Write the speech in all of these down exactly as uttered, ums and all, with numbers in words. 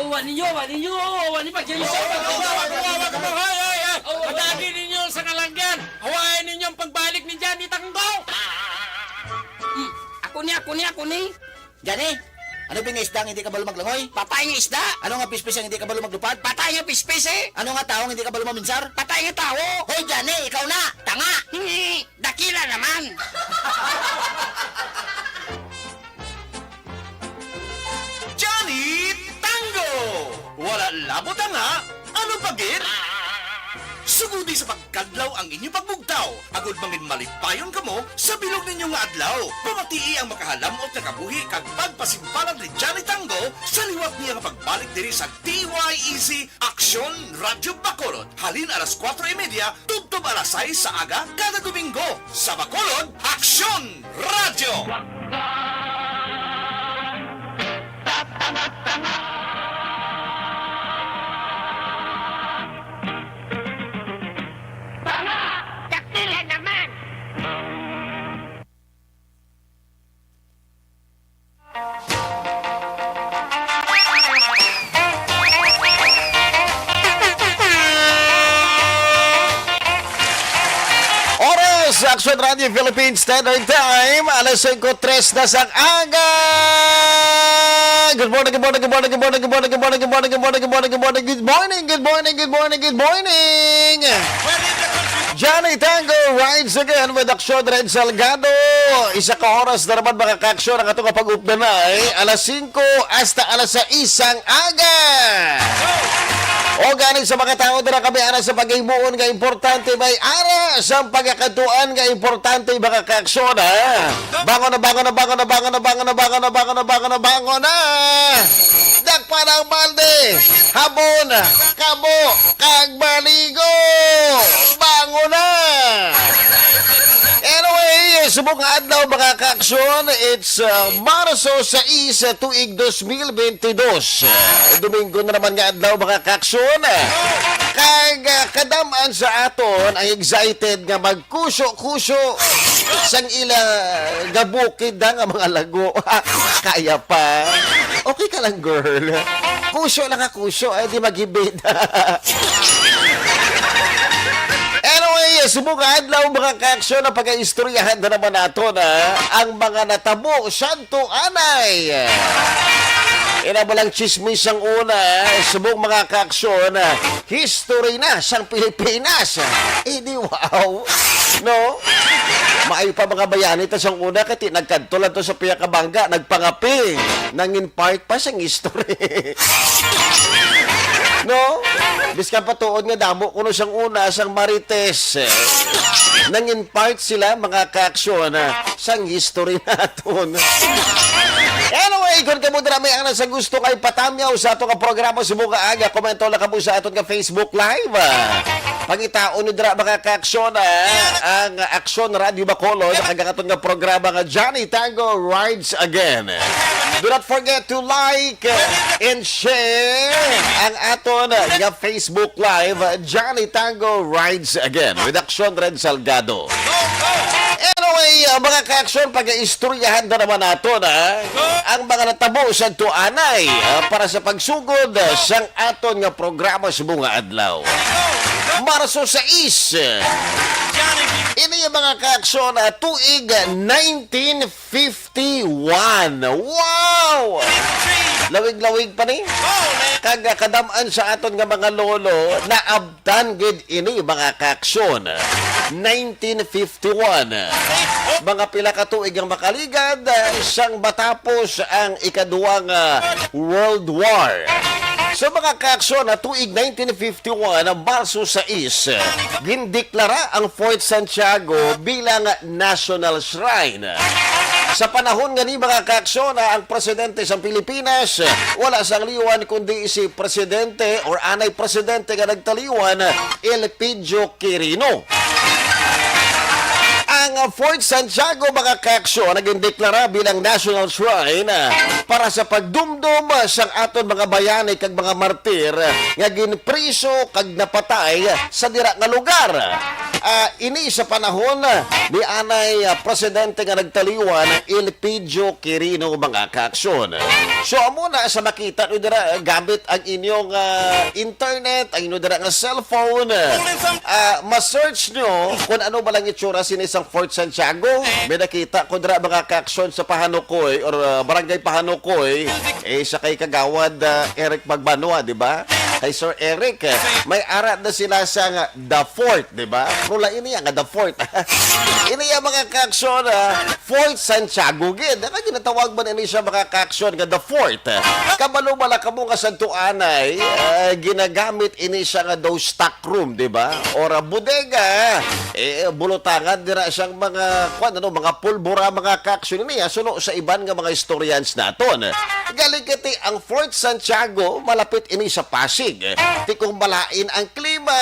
Wa ninyo, wa ninyo, wa ni pagkilala. Wa, wa, wa, wa, wa, wa, hoy, hoy, hoy. Awa. Padali ninyo sa kalanggan. Hawain ninyo ang pagbalik ni Johnny Tanggo. Hmm. Ako ni, ako ni, ako ni. Johnny, ano ba nga isda ang hindi kabalo maglangoy? Patay nga isda. Ano nga pispis ang hindi kabalo maglupad? Patay nga pispis, eh. Ano nga tawo ang hindi kabalo maminsar? Patay nga tawo. Hoy, Johnny, ikaw na. Tanga. Hmm, dakila naman. Johnny Tango! Wala labot ang ha? Ano pa gid? Sugodi sa pagkadlaw ang inyo pagbugtaw, agod mangin malipayon kamo sa bilog ninyo nga adlaw. Pamatii ang makahalamot nga kabuhi kag pagpasimpalag ni Johnny Tango sa liwat niya nga pagbalik diri sa D Y E C Aksyon Radyo Bacolod, halin alas kuwatro y media tubtob alas sais sa aga kada Domingo. Sa Bacolod, Aksyon Radyo! Tanga! Dakila naman! Oras sa Action Radio Philippines Standard Time, alas singko tres na sang aga. Good morning, good morning, good morning, good morning, good morning, good morning, good morning, good morning, good morning, good morning, good morning, good morning, good morning. Johnny Tango rides again with Action Red Salgado. Isa ka oras na naman, mga ka-aksyon, ang ato nga pag-updanay. Alas singko hasta alas sais sang aga. O gani sa mga tao dira kami ana sa paghimuon nga importante, may ara sa pagakadtuan nga importante, mga ka-aksyon, ha? Bangon na, bangon na, bangon na, bangon na, bangon na, bangon na, bangon na, bangon na, bangon na. Dakpan ang balde, habon, kabo, kag maligo. Bangon na. Anyway, subong nga adlaw, mga ka-aksyon, it's uh, Marso sais, tuig dos mil bentidós. Domingo na naman nga adlaw, mga ka-aksyon. Kag uh, kadam-an sa aton ang excited nga mag kuso-kuso sang ila nga bukid na nga mga lago. Kaya pa. Okay ka lang, girl. Kuso lang ka, kuso. Ay, di maghibid. Anyway, subong nga adlaw, mga ka-aksyon, na pag-aistoryahan na naman nato na ang mga natabo sa tuanay. Ina mo lang chismis ang una, subong mga ka-aksyon, history na sang Pilipinas. Eh, di wow. No? Maayo pa mga bayani ta sang una kay ti nagkadto lang to sa piyakabangga, nagpangapi. Nangin part pa sang history. No? Bisan pa tuod nga damo kuno sang una sang Marites. Nangin part sila, mga ka-aksyon, sang history naton. Anyway, kung kamo dira may ana sa gusto nga ipatamyaw sa ato nga programa subong nga aga, komento lang kamo sa aton nga Facebook Live. Ah, pangitaon ni dira, mga ka-aksyon, ah, ang Aksyon Radio Bacolod, kag ang aton nga programa nga Johnny Tango Rides Again. Do not forget to like and share ang aton nga Facebook Live, Johnny Tango Rides Again with Aksyon Red Salgado. Anyway, uh, mga ka-aksyon, pag-istoryahan na naman nato na ang mga natabo sa tuanay, uh, para sa pagsugod, uh, sang aton nga programa subong nga adlaw. Marso sais, ini ang mga ka-aksyon, uh, tuig nineteen fifty-one. Wow! Lawig-lawig pa ni. Kag kadam-an sa aton nga mga lolo, naabtan gid ini, mga ka-aksyon. Nineteen fifty-one. Mga pila ka tuig ang makaligad, eh, sang matapos ang ikaduwang, ah, World War. So, mga ka-aksyon, na tuig nineteen fifty-one, ang Marso sais, gindeklara ang Fort Santiago bilang National Shrine. Sa panahon nga ni, mga ka-aksyon, ang presidente sa Pilipinas, wala sang liwan kundi si presidente or anay presidente nga nagtaliwan, Elpidio Quirino. Ang Fort Santiago, mga ka-aksyon, nagindeklara bilang National Shrine, ah, para sa pagdumdom, ah, sang aton mga bayani kag mga martir, ah, nga ginpriso kag napatay sa dira nga lugar. Ah, ini sa panahon ni anay, ah, presidente nga nagtaliwan, Elpidio Quirino, mga kaaksyon. So, amo na sa makita nyo dira, eh, gamit ang inyong, ah, internet, ang inyo dira nga cellphone. Ah, ma-search nyo kung ano ba lang itsura sini sang Fort Santiago. May nakita ko dira, mga kaaksyon, sa Pahanukoy or, ah, Barangay Pahanukoy, eh, sa kay Kagawad, ah, Eric Magbanua, di ba? Kay Sir Eric, eh, may ara na sila sa nga The Fort, di ba? Pero lain niya nga The Fort. Ini ang mga kaaksyon, ah, Fort Santiago gid. Ang ginatawag man ini siya, mga kaaksyon, nga The Fort. Kabalo ba lang kamo nga sadto anay, ah, ginagamit ini siya nga daw stock room, di ba? Or, ah, bodega. Eh, bulutangan dira siyang mga, kwan, ano, mga pulbura, mga kaaksyon niya, suno sa iban nga mga historians naton. Galing kiti ang Fort Santiago, malapit ini sa Pasig. Ti kung malain ang klima,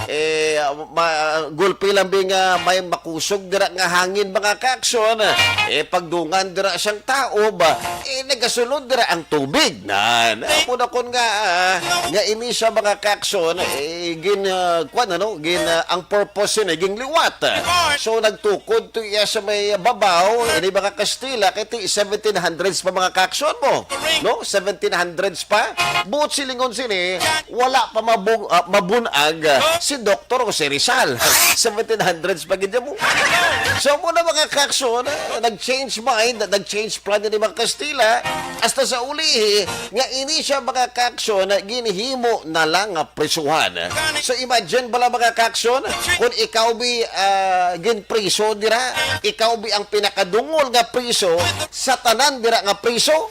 eh, ma-, gulpi lang bi nga may makusog dira nga hangin, mga kaaksyon. Eh, pagdungan dira siyang taob, eh, nagasulod dira ang tubig. Nan, amo na kon nga, ah, nga ini siya, mga kaaksyon, eh, gin, ah, kwan, ano, gin, ah, ang purpose yun, eh, ginliwat. So, nagtukod to iya sa may babaw, ini mga Kastila, kay ti seventeen hundreds pa, mga kaaksyon mo. No? Seventeen hundreds pa. Buot silingon sini, wala pa mabug-, ah, mabunag, ah, si Doktor Jose Rizal. Seventeen hundreds pa gid mo. So, mo na, mga kaaksyon, ah, nag-change mind, nag-change plan ni mga Kastila. Hasta sa ulihi, nga ini siya, mga kaaksyon, ginhimo na lang nga prisuhan. So, imagine bala, mga kaaksyon, kung ikaw bi, ah, ginpriso dira, ikaw bi ang pinakadungol nga priso sa tanan dira nga priso.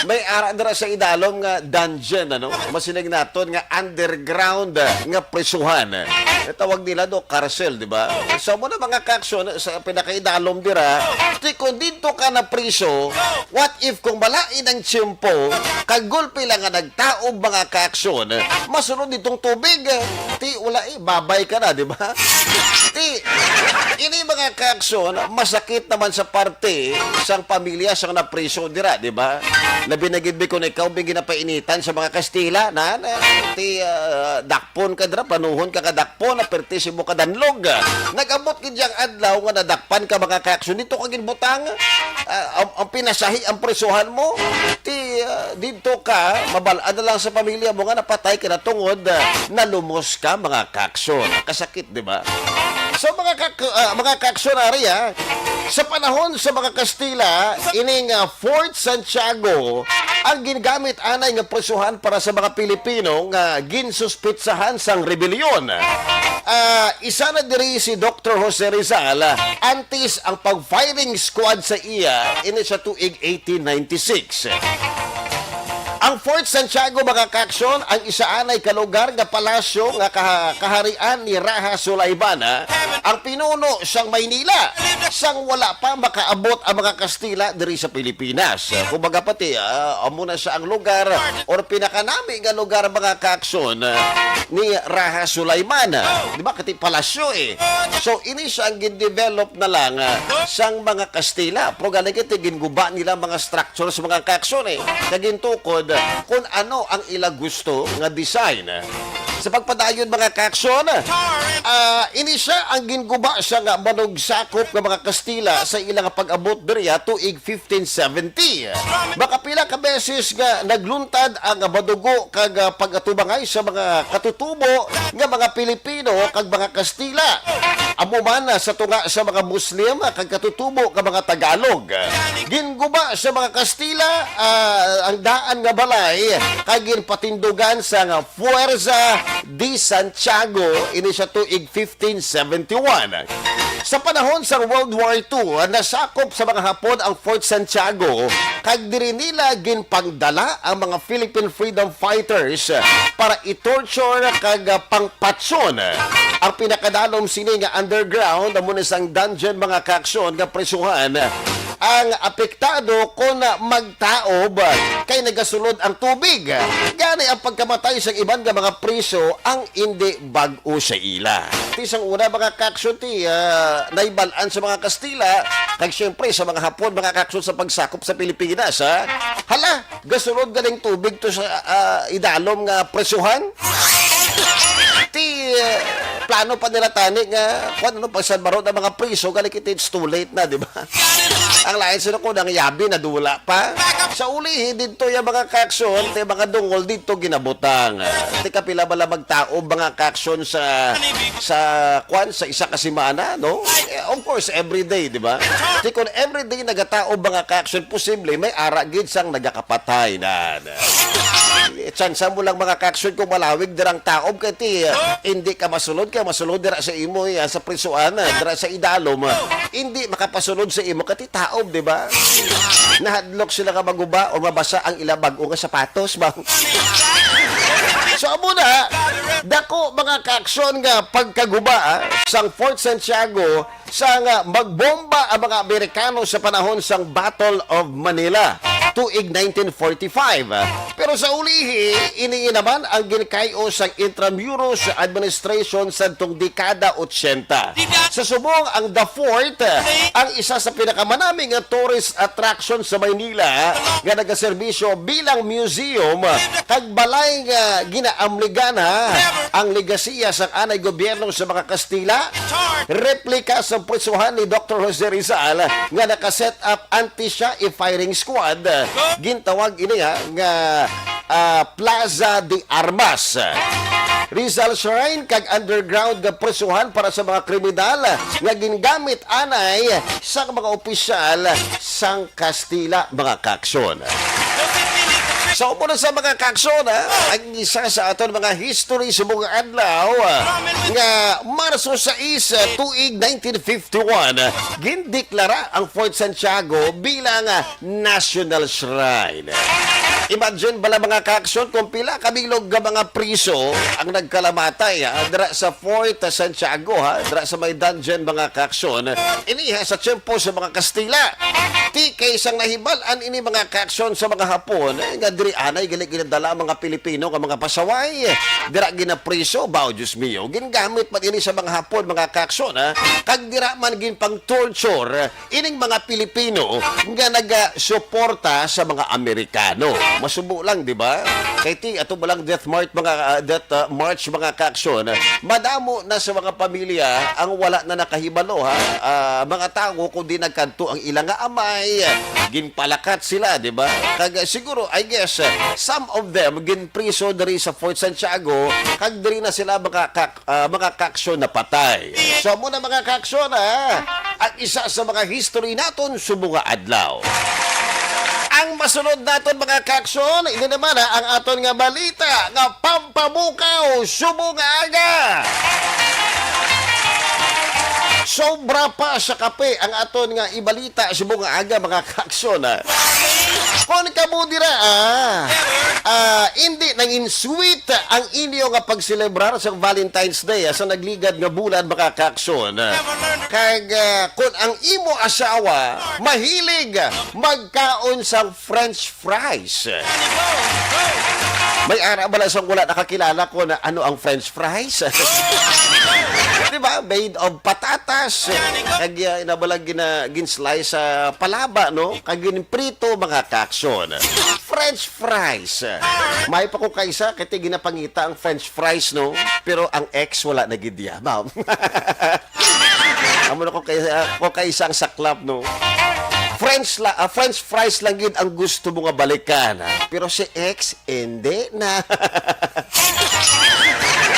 May ara dira sa idalom nga dungeon, ano? Masiling naton nga underground nga prisuhan. Tawag nila do, karsel, di ba? So, mo na, mga kaaksyon, sa pinakaidalom dira, ti kung dito ka na priso, what if kung malain ang tiyempo, kag gulpi lang nga nagtaob, mga kaaksyon, masunod ditong tubig, ti wala, eh, babay ka na, di ba? Ti, ini, mga kaaksyon, masakit naman sa parte sang pamilya sang napriso dira, di ba? Labi na gid bi kung ikaw bi ginapainitan sa mga Kastila, na, na, ti, ah, dakpon ka dira, panuhon ka kadakpon, na perti si mo kadanlog. Nag-abot gid yang adlaw nga nadakpan ka, mga kaaksyon, dito ka ginbutang, ah, ang, ang pinasahi ang presohan mo, ti, ah, dito ka, mabal-an na lang sa pamilya mo nga napatay ka na tungod, ah, nalumos ka, mga kaaksyon. Kasakit, di ba? So, mga kak-, ah, mga kaaksyonarya, sa panahon sa mga Kastila, ining, ah, Fort Santiago ang ginagamit anay nga presuhan para sa mga Pilipino nga ginsuspitsahan sang rebelyon. Ah, isa na diri si Doktor Jose Rizal, ah, antes ang pag-firing squad sa iya, ini sa tuig eighteen ninety-six. Ang Fort Santiago, mga kaaksyon, ang isa anay ka lugar nga palasyo nga kaha-, kaharian ni Raha Sulaimana, ang pinuno sang Maynila, sang wala pa makaabot ang mga Kastila diri sa Pilipinas. Kumbaga pati, ah, amo na siya ang lugar or pinakanami nga lugar, mga kaaksyon, ah, ni Raha Sulaimana. Di ba? Kati palasyo, eh. So, ini siya ang gin-develop na lang, ah, sang mga Kastila. Pero galing ito, ginguba nila mga structures, mga kaaksyon, eh. Kag gintukod kung ano ang ila gusto nga design. Sa pagpadayon, mga kaaksyon, ah, ini siya ang ginguba siya nga manugsakop nga mga Kastila sa ila nga pag-abot diri, ah, tuig fifteen seventy. Makapila ka beses nga nagluntad ang madugo kag, ah, pag-atubangay sa mga katutubo nga mga Pilipino kag mga Kastila. Amo man, ah, sa tunga sa mga Muslim, ah, kag katutubo nga mga Tagalog. Ginguba sa mga Kastila, ah, ang daan nga balay kag ginpatindugan sa nga Fuerza de Santiago, ini sa tuig fifteen seventy-one. Sa panahon sa World War Two, nasakop sa mga Hapon ang Fort Santiago, kag diri nila ginpangdala ang mga Philippine freedom fighters para i-torture kag pangpatyon. Ang pinakadalom sini nga underground, amo ni sang dungeon, mga kaaksyon, nga prisuhan ang apektado kon magtaob kay nagasulod ang tubig. Gani ang pagkamatay sa iban nga mga priso ang indi bag-o sa ila. Ti sang una, mga kaaksyon, ti, ah, naibal-an sa mga Kastila, kag siyempre sa mga Hapon, mga kaaksyon, sa pagsakop sa Pilipinas, ha? Hala, gasulod ganing tubig to sa, ah, idalom nga prisuhan? Ti, ah, plano pa nila tani nga, kung ano, pagsalbaro ng mga priso, gali kita, it's too late na, di ba? Ang lain sila ko, nang yabi, nadula pa. Sa ulihi, dito yung mga kaaksyon, ti mga dungol, dito ginabutang. Ti kapila bala magtaob, mga kaaksyon, sa, sa, kwan, sa isa ka semana, no? Eh, of course, every day, di ba? Ti kung every day nagataob, mga kaaksyon, posible, may ara gid sang nagakapatay na. Eh, tsansa mo lang, mga kaaksyon, kung malawig dirang taob, kay ti, hindi ka masulod, kay masulod dira sa imo, eh, sa prisuan, eh, dira sa idalom, eh, hindi makapasulod sa imo, kay ti taob, di ba? Nahadlok sila nga maguba o mabasa ang ila bag-o nga sapatos, ba? So, amo na, dako, mga kaaksyon, nga pagkaguba, ah, sang Fort Santiago, sang, ah, magbomba ang mga Amerikano sa panahon sang Battle of Manila, tuig nineteen forty-five. Pero sa ulihi, ini naman ang ginkay-o sang Intramuros Administration sadtong dekada ochenta. Sa subong, ang The Fort, ang isa sa pinakamanami nga tourist attraction sa Maynila, nga nagaserbisyo bilang museum kag balay nga ginaamligana ang legasiya sang anay gobyerno sa mga Kastila. Replika sa prisuhan ni Doktor Jose Rizal nga naka-set up anti-siya i-firing squad. Gintawag ini, ha, nga, ah, Plaza de Armas. Rizal Shrine kag underground nga prisuhan para sa mga kriminal nga gingamit anay sa mga opisyal sang Kastila, mga kaaksyon. So, muna sa mga kaaksyon, ha, ang isa sa aton mga history sa mga adlaw, ah, nga Marso sais, ah, tuig nineteen fifty-one, ah, gindeklara ang Fort Santiago bilang, ah, National Shrine. Imagine bala, mga kaaksyon, kung pila ka bilog nga mga priso ang nagkalamatay, ah, dira sa Fort Santiago, ha, dira sa may dungeon, mga kaaksyon. Iniha sa tiyempo sa mga Kastila. Ti kay sang nahibal-an ini, mga kaaksyon, sa mga Hapon, eh, nga diri anay gali ginadala ang mga Pilipino nga mga pasaway. Dira ginapriso, bao, Diyos mio. Gingamit man ini sa mga Hapon, mga kaaksyon, ha? Kag dira man ginpang-torture ining mga Pilipino nga nagasuporta sa mga Amerikano. Masubo lang, di ba? Kay ti ato ba lang Death March, mga, ah, Death, ah, March, mga kaaksyon, madamo na sa mga pamilya ang wala na nakahibalo, ha? Ah, mga tawo, kundi nagkadto ang ila nga amay, ginpalakat sila, di ba? Kag, ah, siguro, I guess, ah, some of them ginpriso diri sa Fort Santiago, kag diri na sila mga ka-, ah, mga kaaksyon napatay. So, amo na, mga kaaksyon, ha, ang isa sa mga history naton subong nga adlaw. Ang masunod naton, mga kaaksyon, ini naman, ha, ang aton nga balita nga pampabukaw subong nga aga. Sobra pa sa kape ang aton nga ibalita subong nga aga, mga kaaksyon, ha. Kon kamo dira, ah, ah, hindi nangin sweet ang inyo nga pagselebrar sa Valentine's Day, ah, sa nagligad nga bulan, mga kaaksyon. Kag, ah, kon ang imo asawa mahilig magkaon sang French fries. May ara bala sang wala nakakilala ko na ano ang French fries? Di ba? Made of patatas. Kag, ah, ina bala gina-, gin-slice sa palaba, no? Kag ginprito, mga kaaksyon. French fries. May pa ko kaisa, kay ti ginapangita ang French fries, no? Pero ang ex, wala na gid iya, ma'am. Amo na ko kay, ah, ko kaisa ang saklap, no? French la-, ah, French fries lang gid ang gusto mo nga balikan, ha? Pero si ex, hindi na.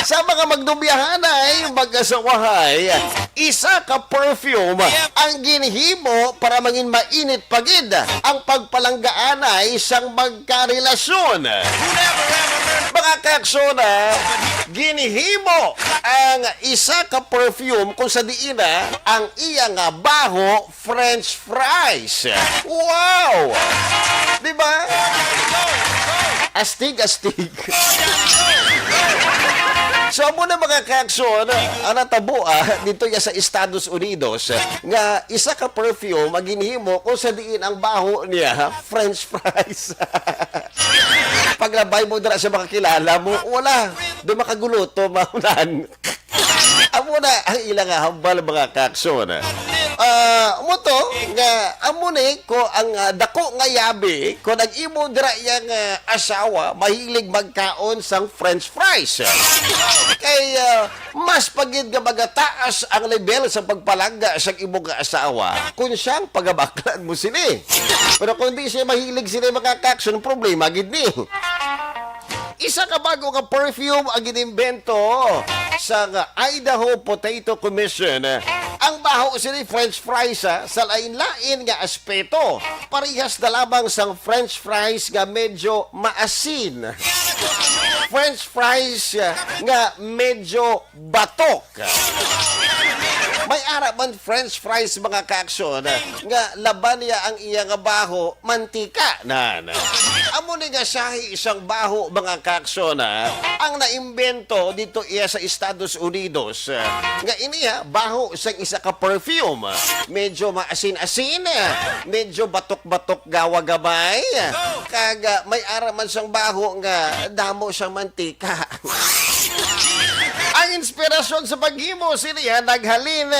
Sa mga magdubiyahanay, mag-asawahay, isa ka perfume ang ginhimo para mangin mainit pa gid ang pagpalanggaanay sang magkarelasyon. Mga kaaksyon, ah, ginhimo ang isa ka perfume kung sa diin na ang iya nga baho French fries. Wow! Di ba? Astig, astig. So, amo na, mga kaaksyon, ang natabo, ah, dito ya sa Estados Unidos, nga isa ka perfume ang ginhimo kung sa diin ang baho niya, French fries. Paglabay mo dira sa mga kilala mo, wala. Doon makaguluto, maunan. Amo na ang ila nga hambal, mga kaaksyon. Ah, mo to nga amo ni ko ang, ah, dako nga yabi kon ang imo dira yang, ah, asawa mahilig magkaon sang french fries. Kay, ah, mas pagid nga magataas ang level sa pagpalangga sang imo nga asawa kung siyang pagabaklan mo sini. Pero kung di siya mahilig sini, mga kaakson, problema gid ni. Isa ka bago nga perfume ang inimbento sang Idaho Potato Commission. Ang baho sini french fries, ah, sa lain-lain nga aspeto. Parehas na lamang sang french fries nga medyo maasin. French fries, ah, nga medyo batok. May ara man french fries, mga kaaksyon, nga laban niya ang iya nga baho, mantika. Nan. Amo ni nga siyahi isang baho, mga kaaksyon, ang naimbento dito iya sa Estados Unidos, nga iniya baho sang isa ka perfume. Medyo maasin-asin, medyo batok-batok gawa gamay, kag, ah, may ara man sang baho nga damo sang mantika. Ang inspirasyon sa paghimo siniya naghalin,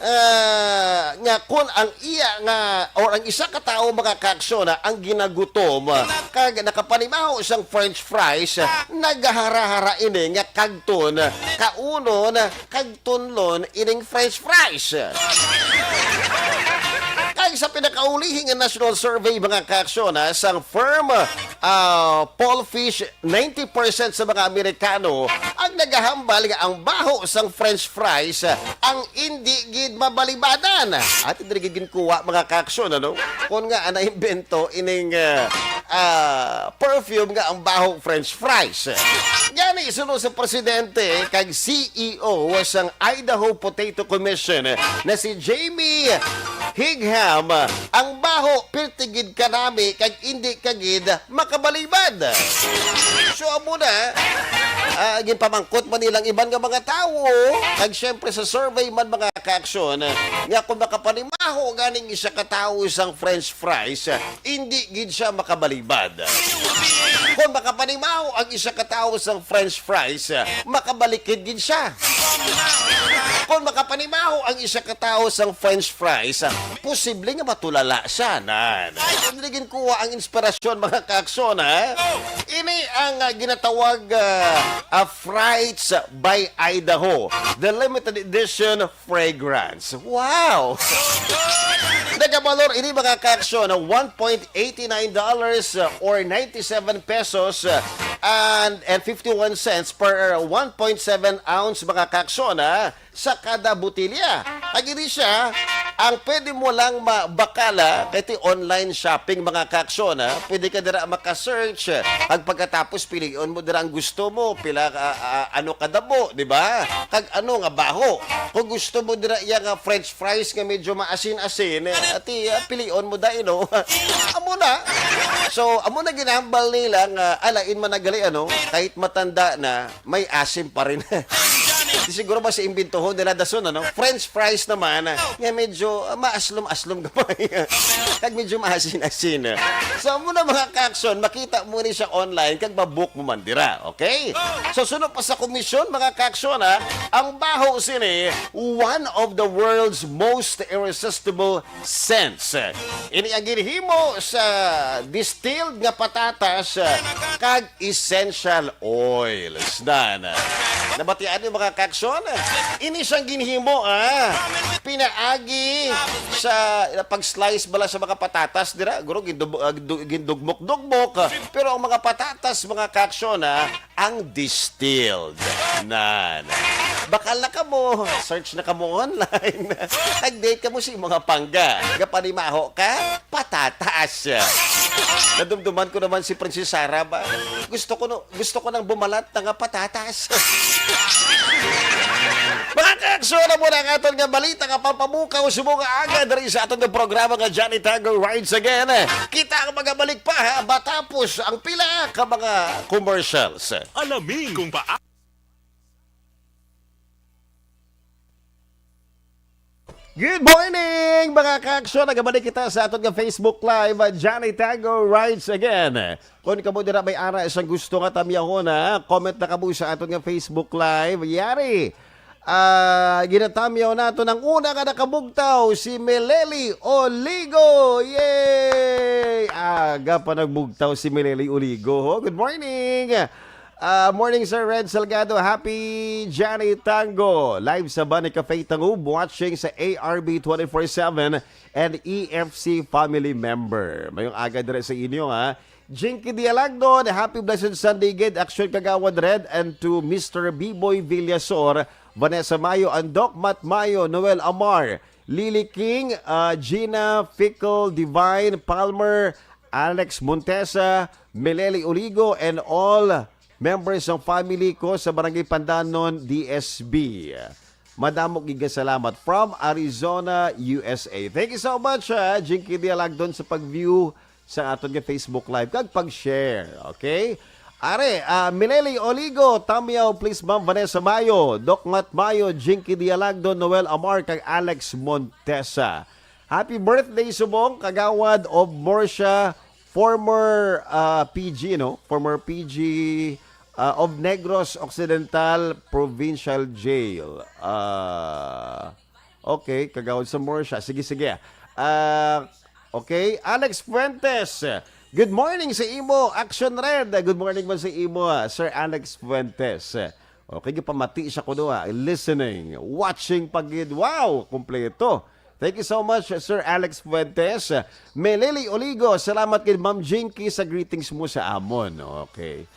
ah, nga kun ang iya nga, or ang isa ka tawo, mga kaaksyon, ang ginagutom kag nakapanimaho sang french fries, nagahara-hara ini nga kagton, kaunon, kag tunlon ining french fries. Kag sa pinakaulihi nga national survey, mga kaaksyon, ha, sang firm, ah, pollfish, ninety percent sa mga Amerikano ang nagahambal nga ang baho sang french fries, ah, ang indi gid mabalibadan. At diri gid ginkuha, mga kaaksyon, ano? Kung nga ang naimbento ining, ah, ah, perfume nga ang baho french fries. Gani, suno sa presidente kag C E O sang Idaho Potato Commission na si Jamie Higham, ang baho pirti gid kanami kag indi ka gid makabalibad. So, amo na, ah, ginpamangkot man nilang iban nga mga tawo, kag syempre sa survey man, mga kaaksyon, nga kung makapanimaho ganing isa ka tawo sang french fries, indi gid siya makabalibad. Kung makapanimaho ang isa ka tawo sang french fries, makabalikid gid siya. Kung makapanimaho ang isa ka tawo sang french fries, posible nga matulala siya. Nan. Kung ginkuha ang inspirasyon, mga kaaksyon, ha? Ini ang, ah, ginatawag, ah, ah, Frights by Idaho, the limited edition fragrance. Wow! Nagabalor ini, mga kaaksyon, na one point eighty nine dollars, uh, or ninety seven pesos, uh, and, and fifty one cents per one point seven ounce, mga kaaksyon, ha, sa kada botilya. Ag ini siya, ang pwede mo lang mabakala kay ti online shopping, mga kaaksyon, ha. Pwede ka dira maka-search, ag pagkatapos pilion mo dira ang gusto mo, pila, ah, ah, ano kadamo, di ba? Kag ano nga baho. Kung gusto mo dira iya nga french fries nga medyo maasin-asin, eh, ati, ah, pilion mo dai, no? Amo na. So, amo na ginahambal nila nga alain man nagali, ano, kahit matanda na, may asim pa rin. Di siguro ba si imbintuhon nila dason, ano? French fries naman, ah, nga medyo, ah, maaslom-aslom gamay. Kag medyo maasin-asin. So, amo na, mga kaaksyon, makita mo ni siya online kag mabook mo man dira, okay? So, suno pa sa komisyon, mga kaaksyon, ha, ang baho sini, one of the world's most irresistible scents. Ini ang ginhimo sa distilled nga patatas, kag essential oils. Dan. Nabatian niyo, mga kaaksyon? Ini siyang ginhimo, ah. Pinaagi sa pag-slice bala sa mga patatas dira, guro, gindub-, ah, du-, gindugmok-dugmok. Pero ang mga patatas, mga kaaksyon, ah, ang distilled. Nan. Bakal na kamo, search na kamo online. Nag-date kamo si mga pangga. Nga panimaho ka, patatas. Nadumduman ko naman si Princess Sarah ba? Gusto ko, no, gusto ko nang bumalat na nga patatas. Mga kaaksyon, amo na ang aton nga balita nga pampabukaw subong nga aga diri sa aton nga programa nga Johnny Tango Rides Again. Kita ang magabalik pa, ha, matapos ang pila ka mga commercials. Alamin kung paano. Good morning, mga kaaksyon. Nagabalik kita sa aton nga Facebook Live, Johnny Tango Rides Again. Kung kamo dira may ara isang gusto nga tamyahon, ha, comment na kamo sa aton nga Facebook Live. Yari, Ah, ginatamyaw naton ang una nga nakabugtaw, si Meleli Oligo. Yay! Aga pa nagbugtaw si Meleli Oligo, ho. Good morning! Ah, morning, Sir Red Salgado. Happy Johnny Tango. Live sa Bani Cafe Tangub, watching sa A R B twenty-four seven and E F C family member. Mayong aga dire sa inyo, ha. Jinky Dialagdon, happy blessed Sunday gid, Action Kagawad Red, and to Mister B-Boy Villasor, Vanessa Mayo, and Doc Matt Mayo, Noel Amar, Lily King, ah, Gina, Fickle, Divine, Palmer, Alex Montesa, Meleli Oligo, and all members ng family ko sa Barangay Pandanon, D S B. Madamo gid nga salamat from Arizona, U S A. Thank you so much, ah, Jinky Dialagdon, sa pag-view sa aton nga Facebook Live kag pag-share, okay? Are, ah, Mileli Oligo, Tamyaw, please, Ma'am Vanessa Mayo, Doc Ngat Mayo, Jinky Dialagdon, Noel Amar, kag Alex Montesa. Happy birthday, subong, Kagawad of Morsia, former, ah, P G, no? Former P G, ah, of Negros Occidental Provincial Jail. Ah, okay, Kagawad sa Morsia. Sige, sige. Ah, okay, Alex Fuentes. Good morning sa imo, Action Red. Good morning man sa imo, ah, Sir Alex Fuentes. Okay, gipamati siya kuno, ah. Listening, watching pa gid. Wow, kompleto. Thank you so much, Sir Alex Fuentes. Meleli Oligo, salamat kay Ma'am Jinky sa greetings mo sa amon. Okay.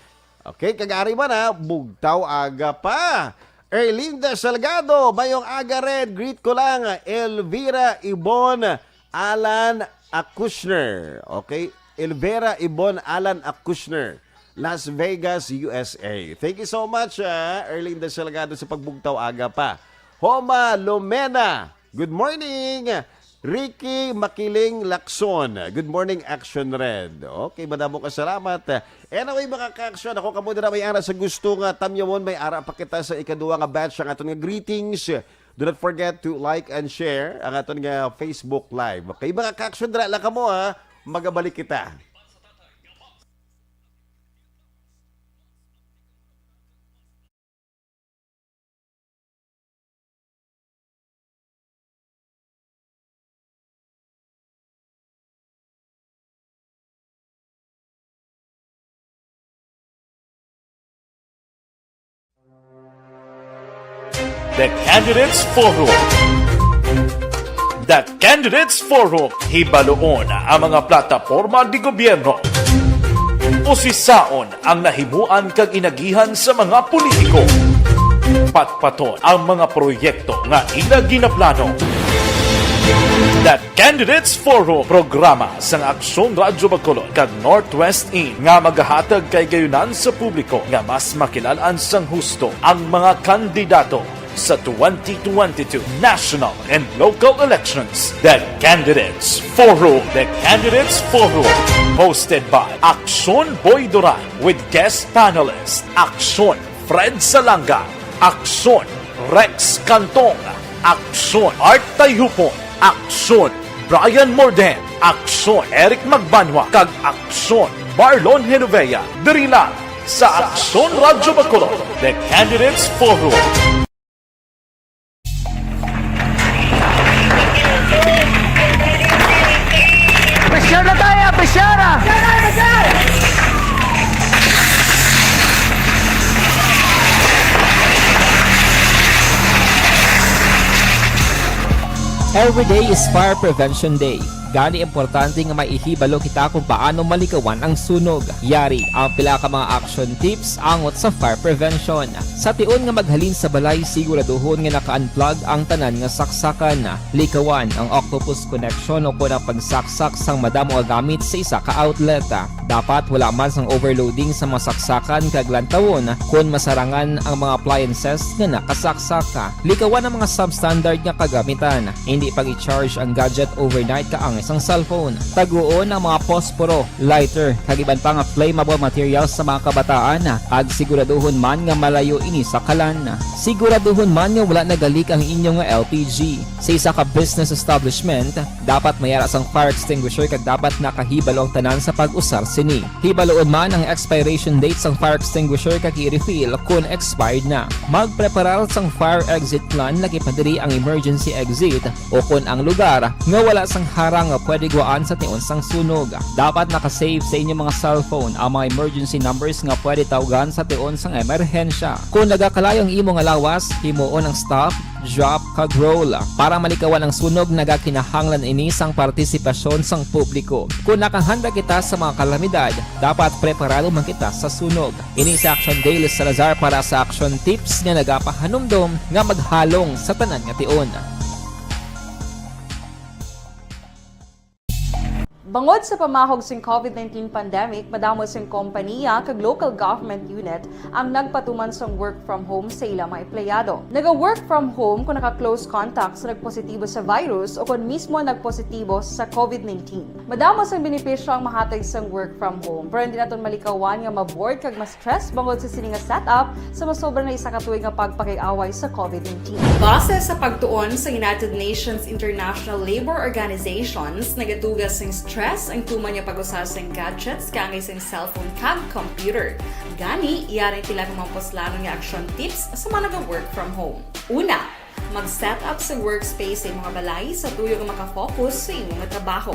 Okay, kag ari man, ha, bugtaw aga pa. Erlinda Salgado, mayong aga, Red. Greet ko lang, Elvira Ibon Alan Akushner. Okay? Elvira Ibon Alan Akushner, Las Vegas, U S A. Thank you so much, ah, Erlinda Salgado, sa pagbugtaw aga pa. Homa Lomena, good morning. Ricky Makiling Lacson, good morning, Action Red. Okay, madamo ka salamat. Anyway, mga ka-action, ako kamo dira may ara sa gusto nga tamyawon, may ara pa kita sa ikaduha nga batch ang aton nga greetings. Do not forget to like and share ang aton nga Facebook Live. Okay, mga ka-action, dira lang kamo, ha. Magabalik kita. The Candidates Forum. The Candidates Forum, hibaluon ang mga plataporma di gobyerno. Usisaon ang nahimuan kag inagihan sa mga politiko. Patpaton ang mga proyekto nga ila ginaplano. The Candidates Forum, programa sang Aksyon Radyo Bacolod kag Northwest In nga magahatag kay gayunan sa publiko nga mas makilal-an sang husto ang mga kandidato sa twenty twenty-two national and local elections. The Candidates Forum. The Candidates Forum, hosted by Aksyon Boy Duran with guest panelist Aksyon Fred Salanga, Aksyon Rex Cantong, Aksyon Art Tayhupon, Aksyon Brian Morden, Aksyon Eric Magbanwa, kag Aksyon Marlon Genovea, diri lang sa Aksyon Radyo Bacolod, The Candidates Forum. Pressure na tayo, pressure na! Every day is Fire Prevention Day. Gani, importante nga maihibalo kita kung paano malikawan ang sunog. Yari ang pila ka mga action tips angot sa fire prevention. Sa tion nga maghalin sa balay, siguraduhon nga naka-unplug ang tanan nga saksakan. Likawan ang octopus connection o kon ang pagsaksak sang madamo nga gamit sa isa ka outlet. Dapat wala man sang overloading sa mga saksakan kag lantawon kon masarangan ang mga appliances nga nakasaksak. Likawan ang mga substandard nga kagamitan. Hindi pag-i-charge ang gadget overnight ka ang Isang cellphone. Taguon ang mga posporo, lighter, kag iban pa nga flammable materials sa mga kabataan, kag siguraduhon man nga malayo ini sa kalan. Siguraduhon man nga wala nagalik ang inyo nga L P G. Sa isa ka business establishment, dapat may ara sang fire extinguisher kag dapat nakahibalo ang tanan sa pag-usar sini. Hibaluon man ang expiration date sang fire extinguisher kag i-refill kon expired na. Magpreparar sang fire exit plan, lagi pa diri ang emergency exit, o kon ang lugar nga wala sang harang nga pwede guwaan sa tion sang sunog. Dapat naka-save sa inyo mga cellphone ang mga emergency numbers nga pwede tawgan sa tion sang emerhensya. Kon nagakalayo ang imo nga lawas, himuon ang stop, drop, kag roll. Para malikawan ang sunog, nagakinahanglan ini sang partisipasyon sang publiko. Kon nakahanda kita sa mga kalamidad, dapat preparado man kita sa sunog. Ini si Action Dale Salazar para sa Action Tips nga nagapahanumdom nga maghalong sa tanan nga tion. Bangod sa pamahog sing covid nineteen pandemic, madamo sing kompaniya kag local government unit ang nagpatuman sang work from home sa ila mga empleyado. Naga-work from home kung naka-close contact sa nagpositibo sa virus o kon mismo nagpositibo sa covid nineteen. Madamo sang benepisyo ang mahatag sang work from home, pero hindi naton malikawan nga ma-bored kag ma-stress bangod sa sini nga setup sa masobra na isa ka tuig nga pagpakig-away sa covid nineteen. Base sa pagtuon sa United Nations International Labour Organizations, nagatuga sing stress ang tuman nga pag-usa sing gadgets kaangay sing cellphone kag computer. Gani, yari pila ka mga puslanon nga action tips sa mga naga-work from home. Una, mag-set up sa workspace sa imong balay sa tuyo nga maka-focus sa imo nga trabaho.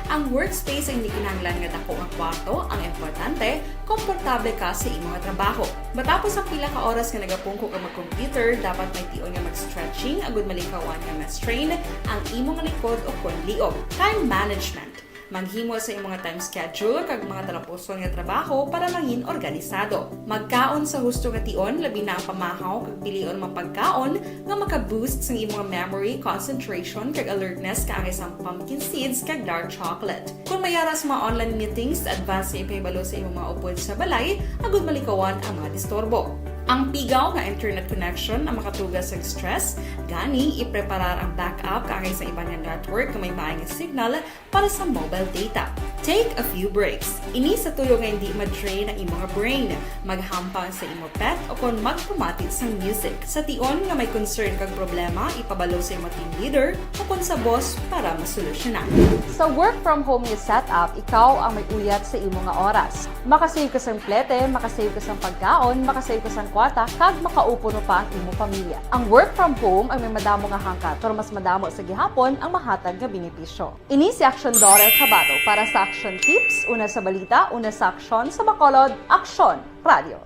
Ang workspace ang hindi kinahanglan nga dako nga kwarto, ang importante, komportable ka sa imo nga trabaho. Matapos ang pila ka oras nga nagapungko ka mag-computer, dapat may tion nga mag-stretching agud malikawan nga ma-strain ang imo nga likod o kon liog. Time management. Maghimo sa imo nga time schedule kag mga talapuson nga trabaho para mangin organisado. Magkaon sa husto nga tion, labi na ang pamahaw, kag pilion ang mga pagkaon nga maka-boost sang imo nga memory, concentration, kag alertness, kaangay sang pumpkin seeds kag dark chocolate. Kon may ara sa mga online meetings, advance nga ipahibalo sa imo mga upod sa balay agud malikawan ang mga disturbo. Ang pigaw nga internet connection ang makatuga sa stress, gani ipreparar ang backup kaangay sa iban nga network nga may maay nga signal para sa mobile data. Take a few breaks. Ini sa tuyo nga hindi ma-drain ang imo nga brain. Maghampang sa imo pet o kon magpamati sang music. Sa tion nga may concern kag problema, ipabalo sa imo team leader o kon sa boss para masolusyonan. Sa work from home nga setup, ikaw ang may uyat sa imo nga oras. Makasave ka sang plete, makasave ka sang pagkaon, makasave ka sang kwarta, kag makaupo pa ang imo pamilya. Ang work from home ang may madamo nga hangkat, pero mas madamo sa gihapon ang mahatag nga benepisyo. Ini si Aksyon Dorel Cabato para sa Aksyon Tips, una sa balita, una sa aksyon, sa Bacolod, Aksyon Radio.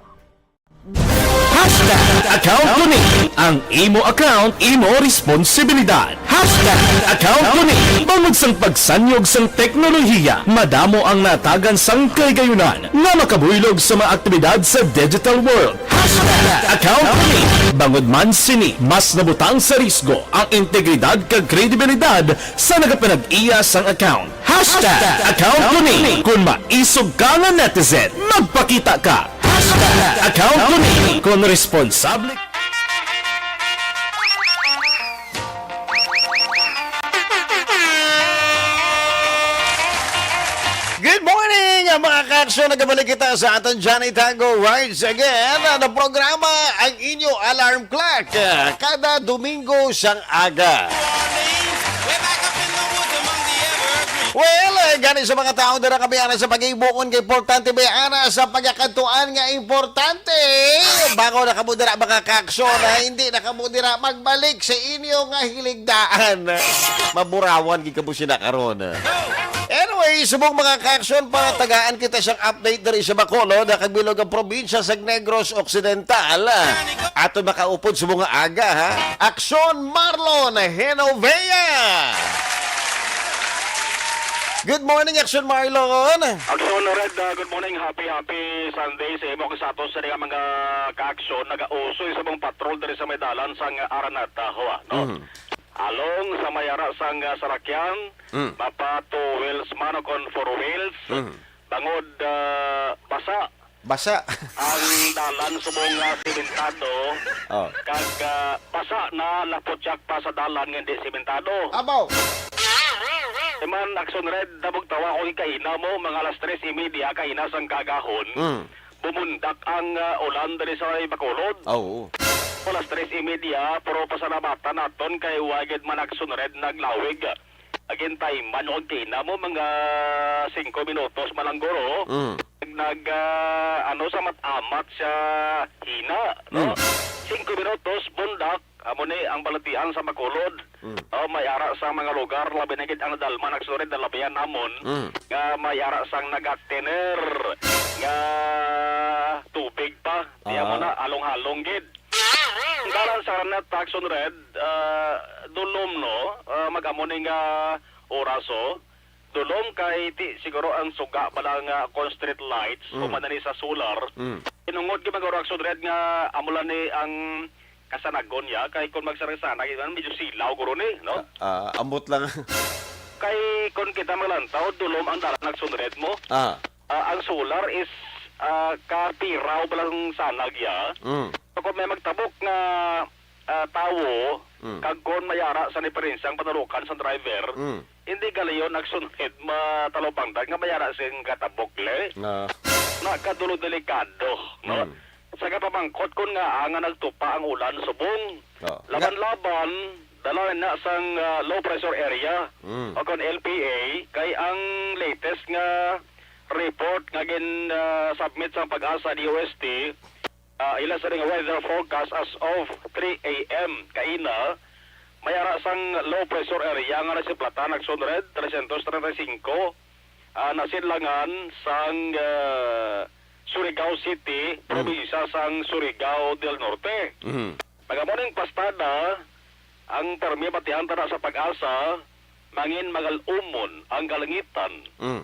Hashtag account ko ni. Ang imo account, imo responsibilidad. Hashtag account ko ni. Bangod sang pagsanyog sang teknolohiya, madamo ang natagan sang kahigayunan nga makabuylog sa mga aktibidad sa digital world. Hashtag account ko ni. Bangod man sini, mas nabutang sa risgo ang integridad kag kredibilidad sa nagapanag-iya sang account. Hashtag account ko ni. Kung maisog ka nga netizen, magpakita ka. Hashtag account ko ni. Kung responsable. Good morning, mga ka-aksyon. Nagabalik kita sa aton Johnny Tango Rides Again, na programa ang inyo alarm clock, ah, kada Domingo sang aga. Well, eh, gani sa mga tawo dira kami ana sa pag-ibuon nga importante ba ana sa pagkakadtuan nga importante. Bako na kamo dira, mga ka-aksyon, ah, hindi na kamo dira magbalik sa inyo nga hiligdaan. Maburawan gid kamo sina karon. Anyway, subong mga ka-aksyon, patagaan kita sang update diri sa Bacolod, kag bilog ang probinsya sa Negros Occidental. Aton makaupod subong nga aga, ha? Aksyon Marlon Genovea. Good morning, Aksyon Marlon. Aksyon Red, uh, good morning. Happy, happy Sunday sa imo kag sa aton sa mga ka-aksyon. Nagausoy sa mong patrol diri sa may dalan sang Araneta, Hoa, no? Mhm. Along sa may ara sang, ah, sarakyan, Mm. mapa two wheels man o kon four wheels, Mm. bangod, ah, basa Basa. ang dalan subong nga simentado, Oh. kag, ah, basa na laputyak pa sa dalan nga hindi simentado. Abaw. Di man, Action Red, nabugtawa ko kaina mo, mga alas tres y media kaina sang kaagahon. Mm. Bumundak ang, ah, ulan diri sa Bacolod. Ah, oo. Alas tres y media, pero pasalamatan naton kay wa gid man Action Red naglawig. Agin time man og kaina mo, mga singko minutos man lang guro. Mm. Nag, ah, ano, sa mat-amat siya hina, no? Mm. Singko minutos, bundak, amo ni ang balatian sa Bacolod. Mm. Oh, may ara sa mga lugar, labi na gid ang Dalman, Action Red, nalabihan namon, Mm. nga may ara sang nagatener nga tubig pa. Di Ah. amo na, along-halong gid. Dalan sa Ranat, Action Red, ah, dulom, no? Ah, mag-amo ni nga oras, oh. Dulom kay ti, siguro ang suga pa lang nga kon street lights, Mm. human na ni sa solar. Mm. Inungod gid man guro, Action Red, nga amo lang ni ang kasanagon niya, kay kung magsarang-sanag, yun, medyo silaw guro ni, no? Ah, ah, ambot lang. Kay kung kita maglantaw, dulom ang dalan, Action Red mo. Ah. Ah, ang solar is, ah, kapiraw pa lang sanag ya. Mm. So, kung may magtabok nga, ah, tawo, Mm. kag kon mayara sa diferensya ang panalukan sa driver, Mm. hindi galiyon Action Red matalupangdan nga mayara sing katabok, le. Ah. Nakadulo delikado, no? Mm. Sa kapamangkot kon ngaa nga nagtupa ang ulan subong. Oh. Laban-laban, dala na sang, ah, low pressure area Mm. o kon L P A, kay ang latest nga report nga gin, ah, submit sang PAGASA D O S T, ah, ila sa ring weather forecast as of three A M kaina, may ara sang low pressure area nga nasiplatan, Action Red, trescientos treinta y cinco, ah, nasidlangan sang, ah, Surigao City, Mm. probinsya sang Surigao del Norte. Mhm. Pag amo ning pastada, ang permi batian ta na sa PAGASA, mangin magal-umon ang kalangitan. Mm.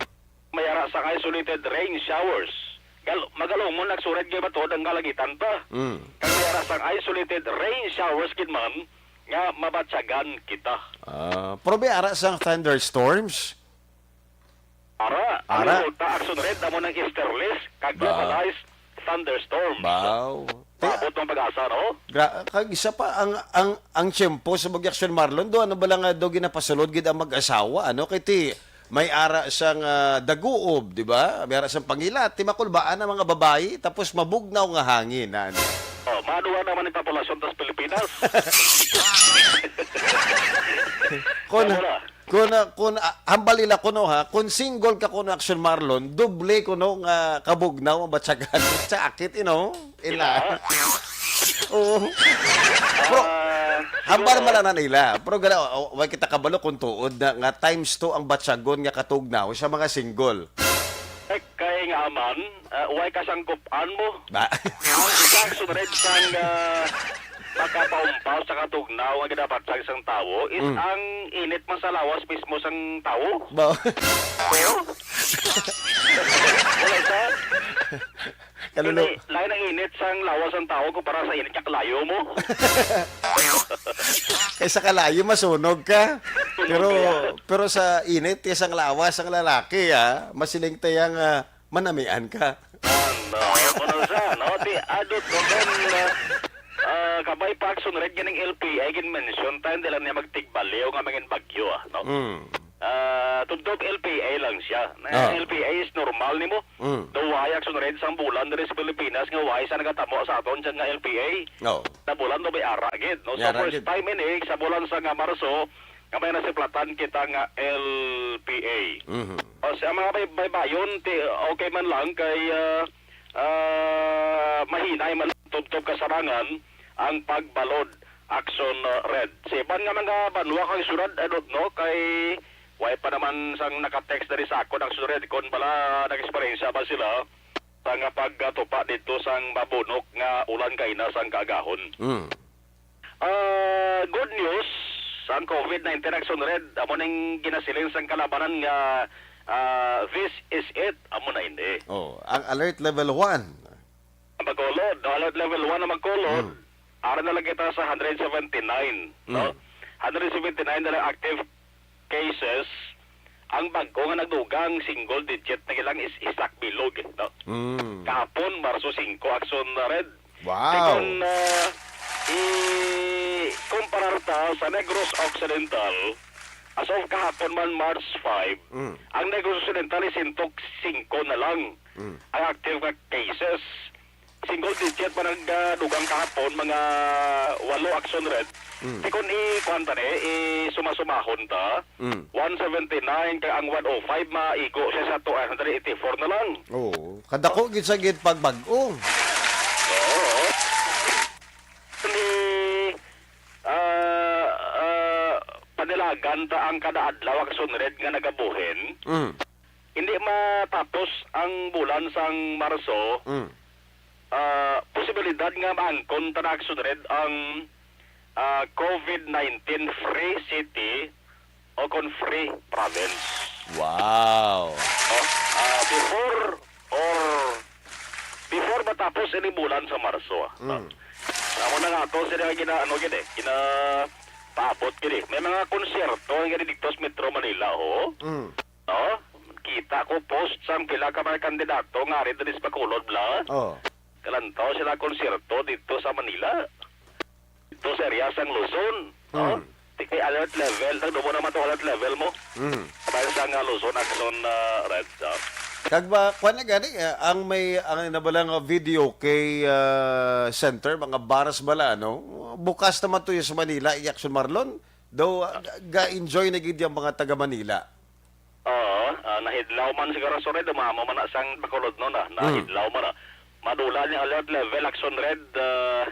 May ara sang isolated rain showers. Gal-, magal-umon, Action Red, kay matuod ang kalangitan pa. Mm. Kag may ara sang isolated rain showers gid man nga mabatyagan kita. Ah, pero may ara sang thunderstorms? Ara, ang Ara? resulta, Action Red, amo nang easterlies kag Ba? localized thunderstorms. Baw. Maabot ang PAGASA, no? Gra-, kag isa pa, ang, ang, ang tiyempo sa Bagyo Action, Marlon, do, ano ba lang nga do ginapasulod gid ang mag-asawa, ano? Kay ti, may ara sang, ah, daguob, di ba? May ara sang pangilat, ti makulbaan ang mga babayi, tapos mabugnaw nga hangin, ano? Oh, maduwa naman ang populasyon tas Pilipinas. Kon, Tama na. Kun, ah, kun, ah, hambal nila kuno, ha, kun single ka kuno, Action Marlon, doble kuno nga kabugnaw ang batyagan. Sa akit, you know? Ila. Ila. Oo. Pero, Ah, hambal siguro. man lang na nila. Pero gala, o, o, way kita kabalo kung tuod na nga times two ang batyagon nga katugnaw sa mga single. Eh, kay nga man, ah, way kasangkupan mo. Ba? Ang isa, Action Red, sang, ah, makapaumpaw sa katugnaw nga ginabatyag sang tawo is Mm. ang init man sa lawas mismo sang tawo. Ba? Oo. Wala sa Kalulu- Hindi, lain ang init sang lawas sang tawo kumpara sa init nga kalayo mo. Kaysa kalayo, masunog ka. Pero, Kaya pero sa init, kaysa ang lawas, ang lalaki, ah, masiling tayang, ah, manamian ka. Ano, ano sa, no? Di, adot ko, kung, ah, ah, kabay pa, Action Red, ganing L P A, gin-mention ta, hindi lang niya magtigbaliw nga mangin bagyo, ah, no? Mm. Ah, tubtob L P A lang siya. Na Ah. L P A is normal nimo. Mm. Daw way, Action Red, sang bulan diri sa Pilipinas nga way sa nagatamo sa aton dyan nga L P A. Oh. Na bulan daw may ara gid, no? So, May ara first gid. time ini sa bulan sa nga Marso nga may nasiplatan kita nga L P A. Mhm. O, sa mga bay-, baybayon, ti-, okay man lang kay, ah, ah, mahinay man tubtob kasarangan ang pagbalod, Action, ah, Red. Sa iban nga mga banwa kag syudad, I don't know, kay way pa naman sang naka-text diri sa akon, Action Red, kon bala nag-eksperyensya ba sila sa nga pagkatupa dito sang mabunok nga ulan kaina sang kaagahon. Mm. Ah, good news, ang covid nineteen, Action Red, amo ning ginasiling sang kalabanan nga, ah, "This is it," amo na ini. Oh, ang alert level one. Ang Bacolod, no? Alert level one ang Bacolod. Hmm. Ara na lang kita sa hundred seventy-nine, no? Hmm. Hundred seventy-nine na lang active cases. Ang bag-o nga nagdugang, single digit na lang is Isaac Bilog, no? Hmm. Kahapon, Marso singko, Action Red. Wow. Kay kung, ah, i-, kumparar ta sa Negros Occidental, As of kahapon man, March five, Mm. ang Negros Occidental is sinto singko na lang Mm. ang active nga cases. Single digit pa nagdugang kahapon, mga walo Action Red. Mm. Di kon i-, kuwan ta ni, i-suma-sumahon ta, Mm. one seventy-nine, kag ang one oh five, maigo siya sa two hundred eighty-four na lang. Oo. Kadako gid sa gid pagbag-o. Oo. Ni, ah, ah, panilagan ta ang kada adlaw, Action Red, nga nagabuhin. Mm. Hindi matapos ang bulan sang Marso, Mm. ah, posibilidad nga maangkon ta na, Action Red, ang, ah, COVID nineteen free city o kon free province. Wow. Oh, ah, before or before matapos ini bulan sa Marso, ah. Mm. Amo na nga to, sila gina-, ano, gid eh, gina-, paabot gid eh. May mga konsyerto nga dito sa Metro Manila, oh. Mm. No? Kita ko post sang pila ka mga kandidato nga ari diri sa Bacolod, bla. Oh. Kalantaw sila konsyerto dito sa Manila. Dito sa area sang Luzon, no? Mm. Di kay alert level, nagdubo naman to alert level mo. Mm. Dahil sa nga Luzon, Action, ah, Red, ah. Kag ba, kuwan na gani, eh, ang may, ang nabalang video kay, ah, center, mga bars bala, no? Bukas naman to yung sa Manila, i-Action Marlon. Daw, ah, ga-, ga-enjoy na gid yung mga taga Manila. Oo, ah, nahidlaw man siguro, sorry, dumamo man na sang Bacolod, no, na, Mm. nahidlaw man na. Madula ni alert level, Action Red, ah,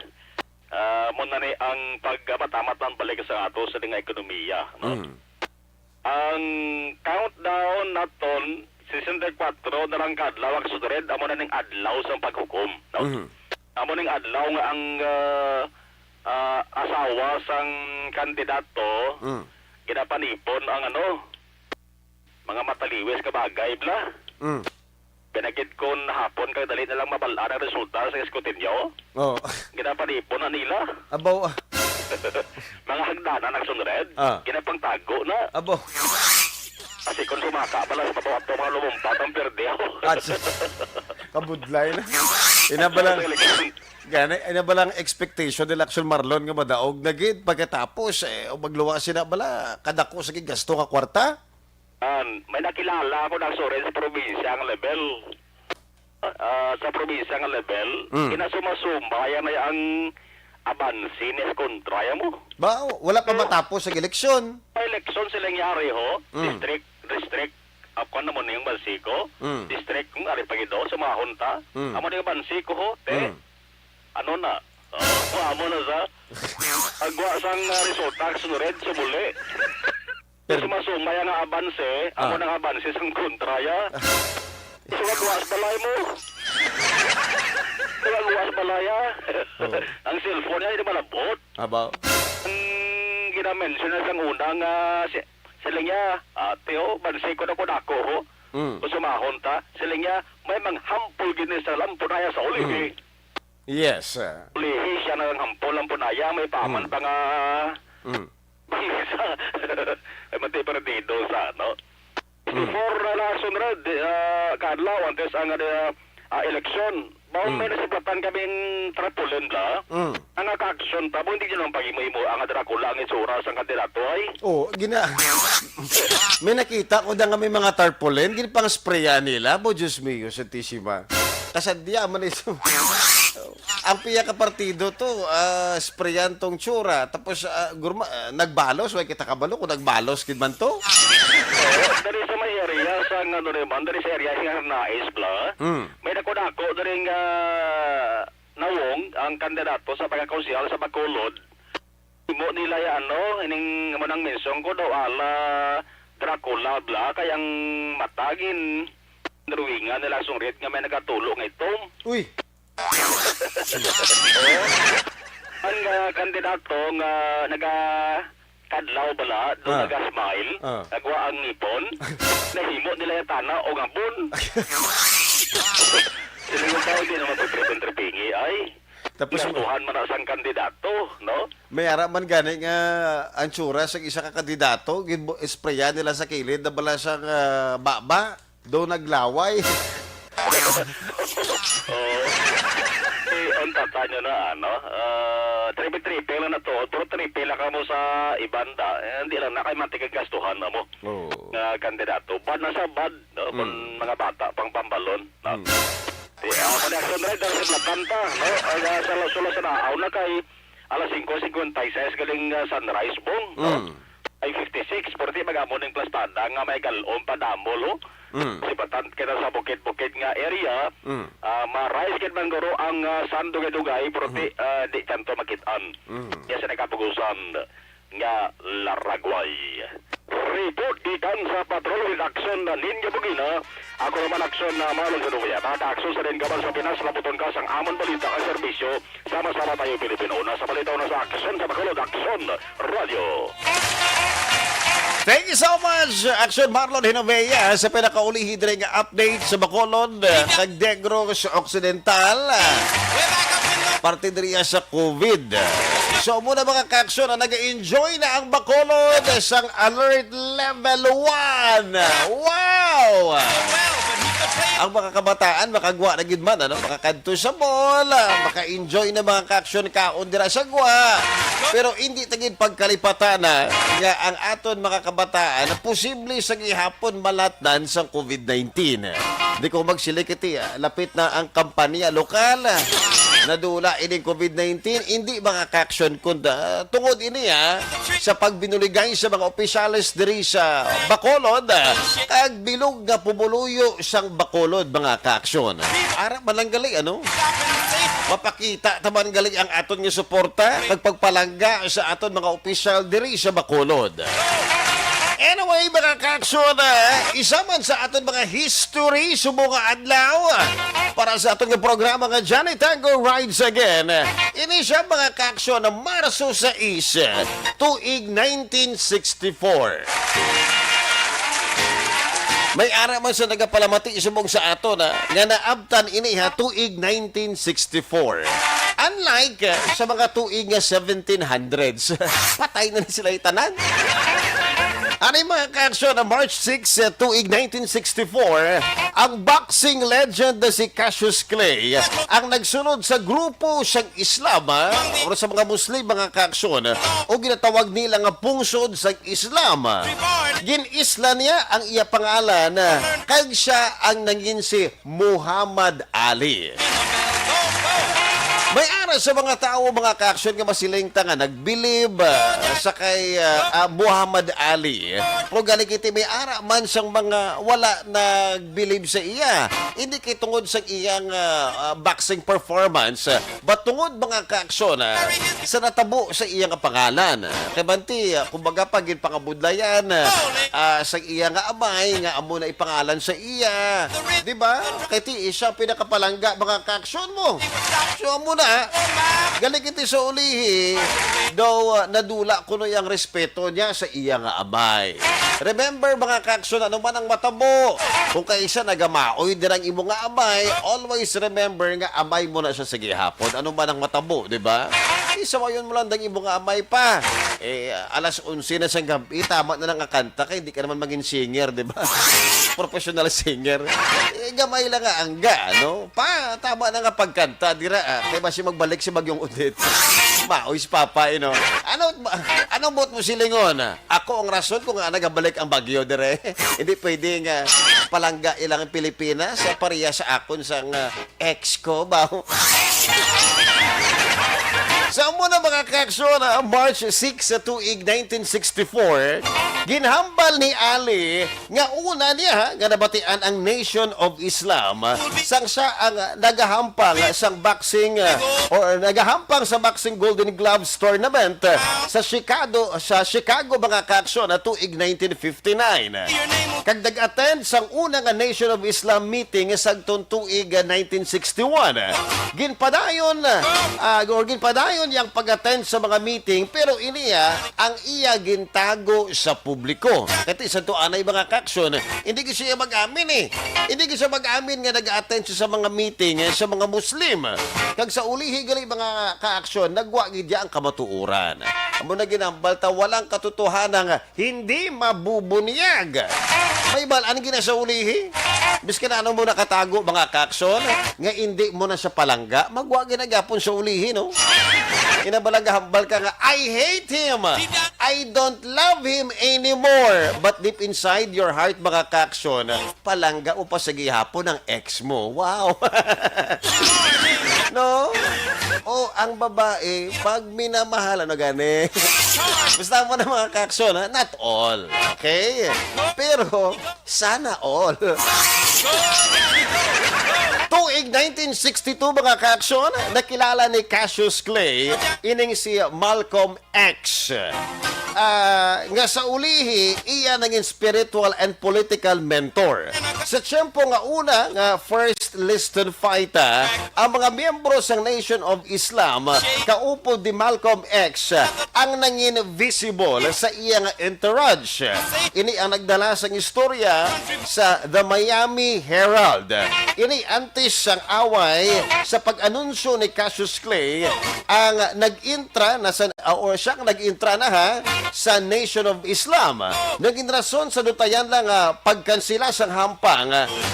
ah, mo na ni ang pagkamatamatan balik sa ato sa nga ekonomiya, no? Mm. Ang countdown naton, sesenta y kuwatro na lang ka adlaw, Action Red, amo na ning adlaw sang paghukom, no? Mm. Amo ning adlaw nga ang, ah, ah, asawa sang kandidato, Mm. ginapanipon ang ano, mga mataliwis ka bagay, bla. Mm. Pinagid kon hapon kay dali na lang mabal-an ang resulta sa eskutinyo. Oh. Ginapanipon na nila. Abaw, ah. Mga hagdanan ang sunred. Ah. Ginapangtago na. Abaw. Kasi kung sumaka pala sa bato ato mga lumumpat ang perde ako. At kabudlay na. Ina ba lang, Sa eleksyon. Gani, ina ba lang expectation nila Action Marlon nga madaog na gid pagkatapos, eh, o magluwa sila bala, kadako sa gasto nga kwarta? An, may nakilala ako na, sorry, sa probinsya ang level. Ah, sa probinsya nga level, Mm. kinasumasumba yan ay ang abansi ni sa kontra ya mo. Ba, wala pa Hmm. matapos ang eleksyon. May eleksyon sila nangyari, ho. Mm. District, district, ah, kuwan naman yung bansi ko. Mm. District, kung ari pa gid, oh, sumahon ta. Mm. Amo na yung bansi ko, ho, te. Mm. Ano na? Oh, amo na sa agwa sang, ah, resulta, sunod, sumuli. Pero sumasumay ang abanse, amo Ah. nang abanse sang kontra ya. Suwag-was balay mo. Suwag-was balay, ah. Oo. Ang cellphone niya, hindi malabot. Abaw. Ang ginamention na sang una nga si, sila niya, ate, oh, banse ko na ko nako, ho. Mm. Kung sumahon ta, sila niya, may manghampol gini sa lampunaya sa uli, Mm. eh. Yes, ah. Ulihi siya na ang hampol ang punaya, may paman Mm. pa nga Mm. Sa, ay, mati perdido sa, ano? Mm. Before na lason ra, di, ah, kaadlaw, antes ang, ah, ah, eleksyon. Mao Mm. may nasiplatan kaming tarpaulin, bla. Mm. Ang naka-action pa mo, hindi nyo lang pag-imo-imo ang Dracula ang itsura sa kandidato, ay? Oh, gina-, may nakita ko na nga may mga tarpaulin, ginpang-sprayan nila. Bo, Diyos mio, Santisima. Kasadya man ito. Ang piya ka partido to, ah, sprayan tong tsura. Tapos, ah, gurma, ah, nagbalos, way kita kabalo kung nagbalos gid man to. Oo, diri sa may area sa, ano, rin man, diri sa area sa Arnaiz, bla. Hmm. May dako-dako diri nga nawong ang kandidato sa pagkakonsehal sa Bacolod. Imo nila ya, ano, ining amo nang mention ko daw, ala Dracula, bla, kay ang mata gin drawingan nila sungrit nga may nagatulo nga itom. Uy! Ang, ah, kandidato nga naga-, kadlaw bala, do Ah. naga-smile, Ah. nagwa ang ngipon, nahimo nila yung tana o ngabon. Sila yung tao, di naman pagtripin-tripingi, ay. Tapos, gastuhan man na sang kandidato, no? May ara man gani nga ang tsura sa isa ka kandidato, gin-, sprayan nila sa kilid na bala siyang, ah, baba, do naglaway. Oo. Eh, ang tata nyo na, ano, ah, triple-triple na natuod, pero triple na kamo sa iban da. Eh, hindi lang na kay matik ang gastuhan na mo Oo. nga kandidato. Bad na sa bad, no? Kung Mm. mga bata, pang pambalon, no? Mm. Di, ah, kani Action Rider sa Black Kanta, no? Ay, ah, sa Lasula sa Naaw na kay alas singko cincuenta y seis galing, ah, Sunrise, Bong, no? Mm. Ay fifty-six, pero di mag-amo ning plastada nga may galon pa damo, lo? Mm. Sipatan kita sa bukid-bukid nga area, Mm. ah, ma-rise gid man guro ang, ah, sand dugay-dugay, pero di, Mm. ah, di tanto makit-an. Mm. Kaya sa nagkapugusan nga Laragway. Report gikan sa Patrol with Action na Ninyo Bugina. Ako naman Action na Marlon Gadovia. Mga ka-action sa din gaman sa Pinas, laputon ka sang amon balita ang serbisyo. Sama-sama tayo, Pilipino. Una sa balita, una sa aksyon sa Bacolod, Aksyon Radio. Thank you so much, Action Marlon Hinovea, sa pinakaulihi diri nga update sa Bacolod, kag Negros Occidental, parte diri sa COVID. So, muna mga ka-action, na nag-enjoy na ang Bacolod sang Alert Level one. Wow! Ang mga kabataan, makagwa na gid man, ano? Makakadto sa mall, ah, maka-enjoy na mga ka-action kaon dira sa gwa. Pero hindi ta gid pagkalipatan na nga ang aton mga kabataan na posible sa gihapon malatnan sang COVID nineteen. Di ko magsilikiti, ah, lapit na ang kampanya lokal. Nadula ining COVID nineteen, hindi mga ka-action kunda tungod ini, ah, sa pagbinuligay sa mga opisyales diri sa Bacolod, ah, kag bilog nga pumuluyo sang Bacolod, mga ka-action. Ara man lang gali, ano? Mapakita ta man gali ang aton nga suporta kag pagpalangga sa aton mga opisyal diri sa Bacolod. Anyway, mga ka-action, ah, isa man sa aton mga history subong nga adlaw, ah, para sa aton nga programa nga Johnny Tango Rides Again. Ini siya, mga ka-action, na Marso sais, tuig nineteen sixty-four. May ara man sa nagapalamati subong sa aton, ah, nga naabtan ini ha tuig nineteen sixty-four. Unlike, ah, sa mga tuig nga seventeen hundreds, patay na ni sila tanan. Ani mga ka-action, na March six, ah, tuig nineteen sixty-four, ang boxing legend na si Cassius Clay ang nagsunod sa grupo sang Islam, ah, o sa mga Muslim, mga ka-action, o ginatawag nila nga pungsod sang Islam. Gin-isla niya ang iya pangalan, ah, kag siya ang nangin si Muhammad Ali. May ara sa mga tawo, mga ka-action, nga masiling ta nga nagbilib, ah, sa kay, ah, ah, Muhammad Ali. Pero gani kiti may ara man sang mga wala nagbilib sa iya. Hindi kay tungod sa iyang, ah, ah, boxing performance, ah, but tungod, mga ka-action, ah, sa natabo sa iya nga pangalan. Ah, kay banti, ah, kumbaga pa ginpangabudlayan, ah, ah, sa iya nga amay nga amo na ipangalan sa iya. Di ba? Kay ti siya pinakapalangga, mga ka-action mo. So, amo na. Galing iti sa ulihi, daw, ah, nadula kuno ang respeto niya sa iya nga amay. Remember, mga ka-action, ano man ang matabo, kung kaisa nagamaoy dirang imo nga amay, always remember nga amay mo na siya sa gihapon. Ano man ang matabo, di ba? Isawayon mo lang dang imo nga amay pa. Eh, alas onse na sang gabi, tama na lang ang kanta kay hindi ka naman maging singer, di ba? Professional singer. Eh, gamay lang nga angga, no? Pa, tama na nga pagkanta, dira, ah. Kay basi magbalik si Bagyong Odette. Maoy si Papa, eh, no? Ano, ano buot mo silingon? Ako ang rason kung nga nagabalik ang bagyo, dire. Hindi pwede nga palangga ilang Pilipinas, pareha sa akon sang, ah, ex ko, ba? Sa amo na, mga ka-action, ah, March six sa tuig nineteen sixty-four, ginhambal ni Ali nga una niya, ha, nga nabatian ang Nation of Islam, ah, sang siya ang, ah, nagahampang sang boxing, ah, or nagahampang sa Boxing Golden Gloves Tournament, ah, sa Chicago, sa Chicago, mga ka-action, ah, tuig nineteen fifty-nine. Kag nag-attend sang una nga Nation of Islam meeting sa tuig, ah, nineteen sixty-one. Ginpadayon, ah, or ginpadayon yang pag-attend sa mga meeting, pero ini, ah, ang iya gintago sa publiko. Kati sa tuanay, mga ka-action, hindi gid siya mag-amin, eh. Hindi gid siya mag-amin nga nag-attend siya sa mga meeting, eh, sa mga Muslim. Kag sa ulihi gali, mga ka-action, nagwa gid iya ang kamatuoran. Amo na ginambal ta, walang katotohanan nga hindi mabubunyag. May bal-an gina sa ulihi? Biskan ano mo nakatago, mga ka-action, nga hindi mo na siya palangga, magwa ginagapon sa ulihi, no? Ina ba lang gahambal ka nga, "I hate him. I don't love him anymore." But deep inside your heart, mga kaaksyon, palangga mo pa sa gihapon ang ex mo. Wow. No? O ang babae, pag minamahal, ano gani? Basta mo na, mga kaaksyon, ha? Not all. Okay? Pero, sana all. Tuig nineteen sixty-two, mga kaaksyon, nakilala ni Cassius Clay ining si Malcolm X. Ah, nga sa ulihi, iya nangin spiritual and political mentor. Sa tiyempo nga una nga First Liston Fighter, ang mga miyembro sang Nation of Islam, kaupod ni Malcolm X, ang nangin visible sa iya nga entourage. Ini ang nagdala sang istorya sa The Miami Herald. Ini antes sang away sa pag-anunsyo ni Cassius Clay ang nag-intra na sa, or siya ang nag-intra na, ha, sa Nation of Islam. Naging rason sa dutayan lang nga pagkansila sang hampang.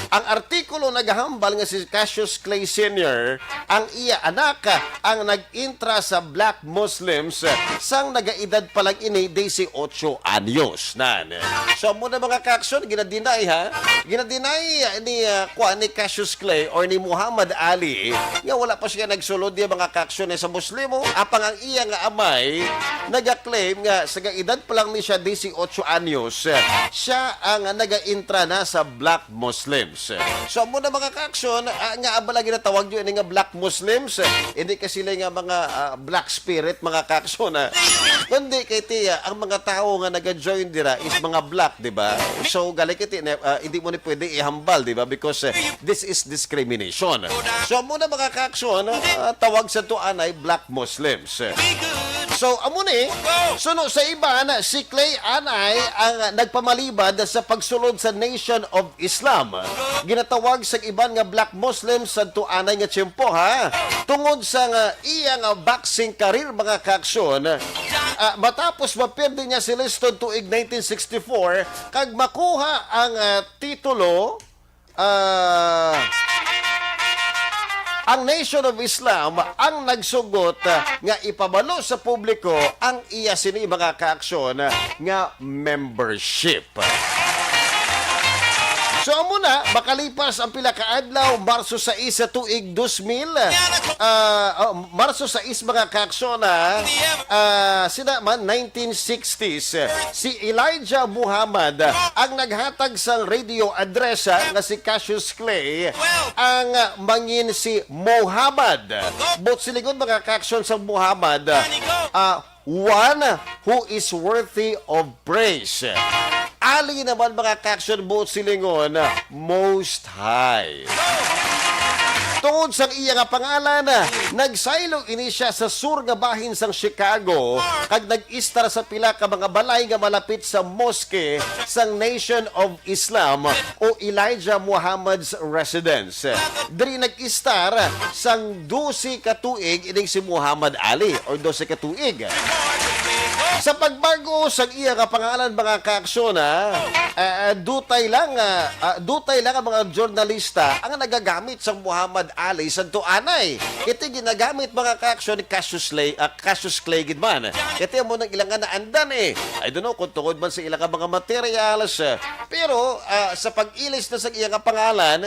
Ang artikulo nagahambal nga si Cassius Clay Senior, ang iya anak, ang nag-intra sa Black Muslims sang nagaedad pa lang ini disiotso anyos. Nan. So, amo na, mga kaaksyon, ginadinay, ha? Ginadinay ni, ah, kuan, ni Cassius Clay or ni Muhammad Ali nga wala pa siya nagsulod niya, mga kaaksyon, eh, sa Muslimo. Apang ang iya nga amay nagaklaim nga sa edad pa lang ni siya disiotso anyos, siya ang nagaintra na sa Black Muslims. So, amo na, mga kaaksyon, ah, nga abala ginatawag nyo ini nga Black Muslims. Hindi ka sila nga mga, ah, Black Spirit, mga kaaksyon, ah. Kundi kay tiya, ang mga tawo nga naga-join dira is mga black, di ba? So, gali kay tiya, ah, hindi mo ni pwede ihambal, di ba? Because, eh, this is discrimination. So, amo na, mga kaaksyon, ah, tawag sa to anay Black Muslims. So, amo ni, suno sa iban, si Clay anay ang nagpamalibad sa pagsulod sa Nation of Islam. Ginatawag sa iban nga Black Muslim sa tuanay nga tiyempo, ha? Tungod sa nga iya nga boxing career, mga kaaksyon, ah, matapos mapirdi niya si Liston tuig nineteen sixty-four kag makuha ang, ah, titulo, ah, ang Nation of Islam ang nagsugot, ah, nga ipabalo sa publiko ang iya sini, mga kaaksyon, nga membership. So, amo na, makalipas ang pila ka adlaw, Marso sais sa tuig dos mil, ah, oh, Marso sais, mga kaaksyon, ah, ah, sina man, nineteen sixties, si Elijah Muhammad ang naghatag sang radio address, ah, nga si Cassius Clay ang, ah, mangin si Muhammad. Buot silingon, mga kaaksyon, sa Muhammad, ah, one who is worthy of praise. Ali naman, mga kaaksyon, buot silingon, Most High. Tungod sang iya nga pangalan, nagsaylo ini siya sa sur nga bahin sang Chicago, kag nag-istar sa pila ka mga balay nga malapit sa mosque sang Nation of Islam o Elijah Muhammad's residence. Diri nag-istar sang dose ka tuig ining si Muhammad Ali, or dose ka tuig. Sa pagbag-o sang iya nga pangalan, mga kaaksyon, ah, ah, dutay lang, ah, ah, dutay lang ang mga journalista ang nagagamit sang Muhammad Ali sa tuanay. Iti ginagamit, mga kaaksyon, ni Cassius Clay, ah, Cassius Clay gid man. Iti amo nang ilang nga naandan, eh. I don't know kung tungod man sa ilang nga mga materials, eh, pero, ah, sa pag-ilis na sa iya nga pangalan,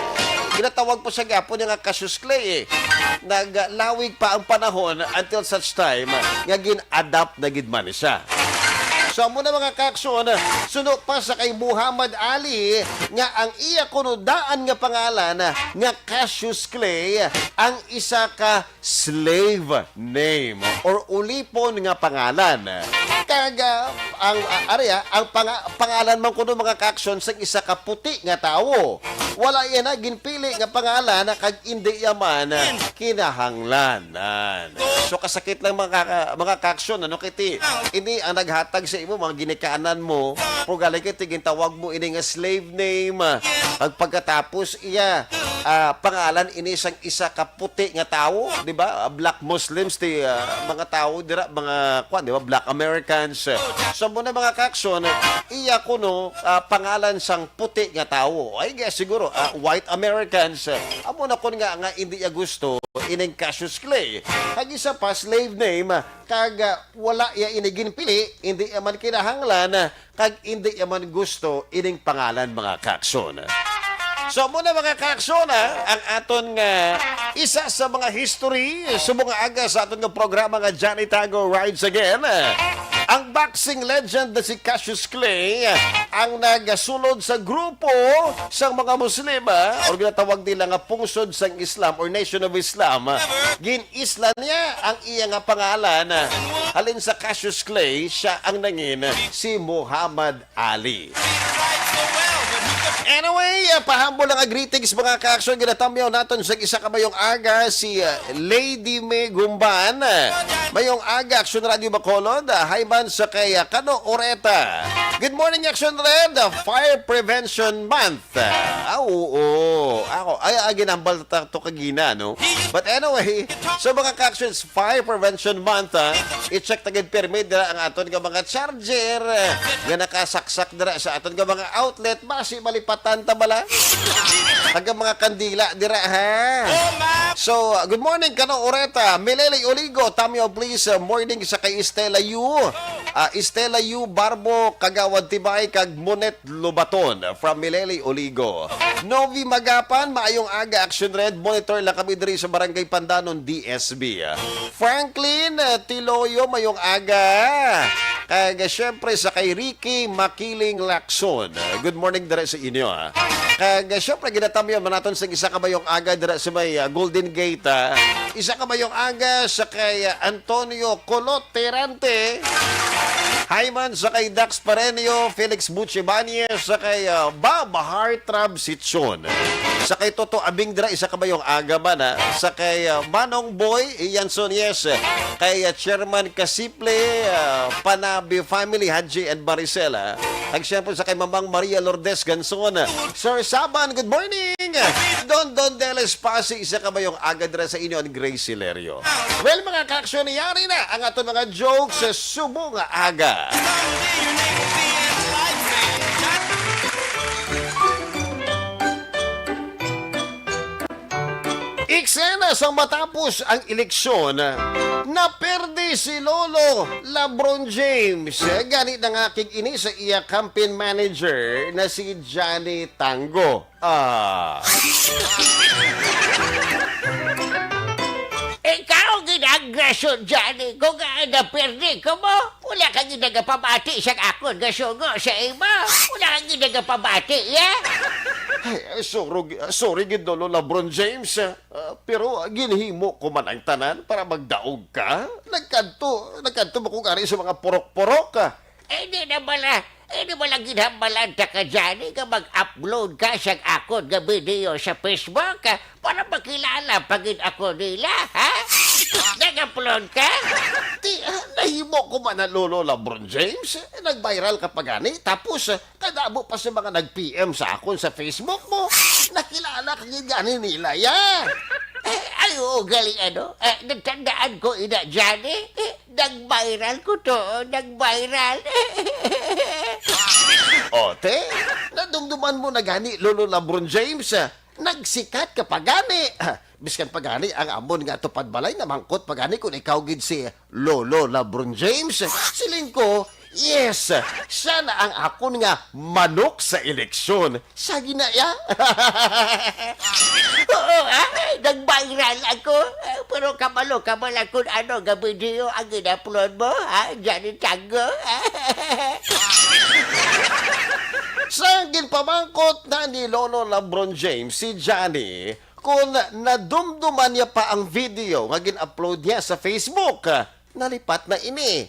ginatawag pa siya gyapon nga Cassius Clay, eh. Naglawig pa ang panahon until such time nga gin-adapt na gid man siya. So, amo na, mga kaaksyon, suno pa sa kay Muhammad Ali nga ang iya kuno daan nga pangalan nga Cassius Clay ang isa ka slave name or ulipon nga pangalan. Kag, ah, ang, ah, ari, ah, ang panga-, pangalan man kuno, mga kaaksyon, sang isa ka puti nga tawo. Wala iya na ginpili nga pangalan kag indi iya man kinahanglan. Nan. So, kasakit lang, mga ka-, mga kaaksyon, ano, kay ti, ini ang naghatag sa mo, mga ginikanan mo, pero galing kay tigintawag mo ini nga slave name. Ag pagkatapos iya, ah, pangalan ini sang isa ka puti nga tawo, di ba? Ah, black Muslims, ti, ah, mga tawo dira, mga, kwan, di ba? Black Americans. So, mo na, mga kaaksyon, iya kuno, ah, pangalan sang puti nga tawo. Ay, guess siguro, ah, white Americans. Amo na kun nga, nga hindi iya gusto ining Cassius Clay. Kag isa pa, slave name, kag, ah, wala iya ini ginpili, hindi iya man kinahanglan, kag hindi iya man gusto ining pangalan, mga kaaksyon. So, mo na, mga kaaksyon, ah, ang aton nga isa sa mga history subong nga aga sa aton nga programa nga Johnny Tango Rides Again. Ang boxing legend na si Cassius Clay ang nagasulod sa grupo sang mga Muslim, ah, or ginatawag nila nga pungsod sang Islam or Nation of Islam. Gin-isla niya ang iya nga pangalan. Halin sa Cassius Clay, siya ang nangin si Muhammad Ali. Anyway, ah, pahambol lang ang greetings, mga kaaksyon. Ginatamyaw naton sa isa ka mayong aga si, ah, Lady May Gumban. Mayong aga, Aksyon Radio Bacolod. Ah, hi man sa kay, ah, Kano Oreta. Good morning, Aksyon Red. Ah, Fire Prevention Month. Ah, oo. Ako, ay, ay, ginambal ta to kagina, no? But anyway, so, mga kaaksyon, Fire Prevention Month, ah. I-check ta gid pirmi dira ang aton nga mga charger, eh, nga nakasaksak dira sa aton nga mga outlet. Basi malipatan ta bala. Taga mga kandila dira, ha? So, good morning, Kano Oreta. Mileli Oligo, Tamyo, please, uh, morning sa kay Estela Yu. Ah, Estela Yu Barbo, Kagawad Tibay, kag Monet Lobaton from Mileli Oligo. Novi Magapan, maayong aga, Action Red. Monitor lang kami diri sa Barangay Pandanon, D S B. Franklin, uh, Tiloyo, mayong aga. Kag, uh, syempre, sa kay Ricky Makiling Lacson. Uh, good morning diri sa inyo, ah. Kag, uh, syempre, ginatamyaw man naton sa isa ka mayong aga dira sa may, uh, Golden Gate, ah. Isa ka mayong aga sa kay, uh, Antonio Colot Terante. Hi man sa kay Dax Pareño, Felix Butch Ibanez, sa kay, uh, Bob Heartthrob Sichon. Sa kay Toto Abing dira, isa ka mayong aga man, ha? Sa kay, uh, Manong Boy Ianson, yes. Kay, uh, Chairman Kasiple, uh, Panabi family, Haji and Maricela. Kag siyempre sa kay Mamang Maria Lourdes Ganson. Sir Saban, good morning. Don Don Deles Pasi, isa ka mayong aga dira sa inyo, ang Grace Hilario. Well, mga kaaksyon, yari na ang aton mga jokes sa subong nga aga. Eksena sang matapos ang eleksyon, naperde si Lolo LeBron James. Gani nangakig ini sa iya campaign manager na si Johnny Tango. Ah. Ikaw gid ang rason, Johnny, kung, ah, naperde ka mo. Wala ka gid nagapamati sa akon nga sugo sa imo. Wala ka gid nagapamati, ya? Ay, ay, sorry, sorry gid, Lolo LeBron James. Ah, pero ginhimo ko man ang tanan para magdaog ka. Nagkadto, nagkadto mo ko gani sa mga purok-purok, ah. Eh, di na bala, eh, di bala ginhambalan ta ka, Johnny, nga mag-upload ka sa akon nga video sa Facebook, ah, para makilala pa gid ako nila, ha? Nag-upload ka? Ti, ah, nahimo ko man na, Lolo LeBron James. Eh, nag-viral ka pa gani. Tapos, ah, kadamo pa sa mga nag-P M sa akon sa Facebook mo. Nakilala ka gid gani nila, ya. Eh, ay, oo, gali, ano? Eh, nagtandaan ko ina, Johnny. Eh, nag-viral ko to, nag-viral. O, te, nadumduman mo na gani, Lolo LeBron James, ah, nagsikat ka pa gani. Ah, biskan pa gani ang amon nga tupad balay namangkot pa gani kung ikaw gid si Lolo LeBron James. Siling ko, yes, siya na ang akon nga manok sa eleksyon. Siya gid na, ya. Oo, ah, nag-viral ako. Pero kabalo ka bala kung ano nga video ang gin-upload mo, ha? Johnny Tango. Sa ginpamangkot na ni Lolo LeBron James si Johnny kung nadumduman niya pa ang video nga gin-upload niya sa Facebook, nalipat na ini.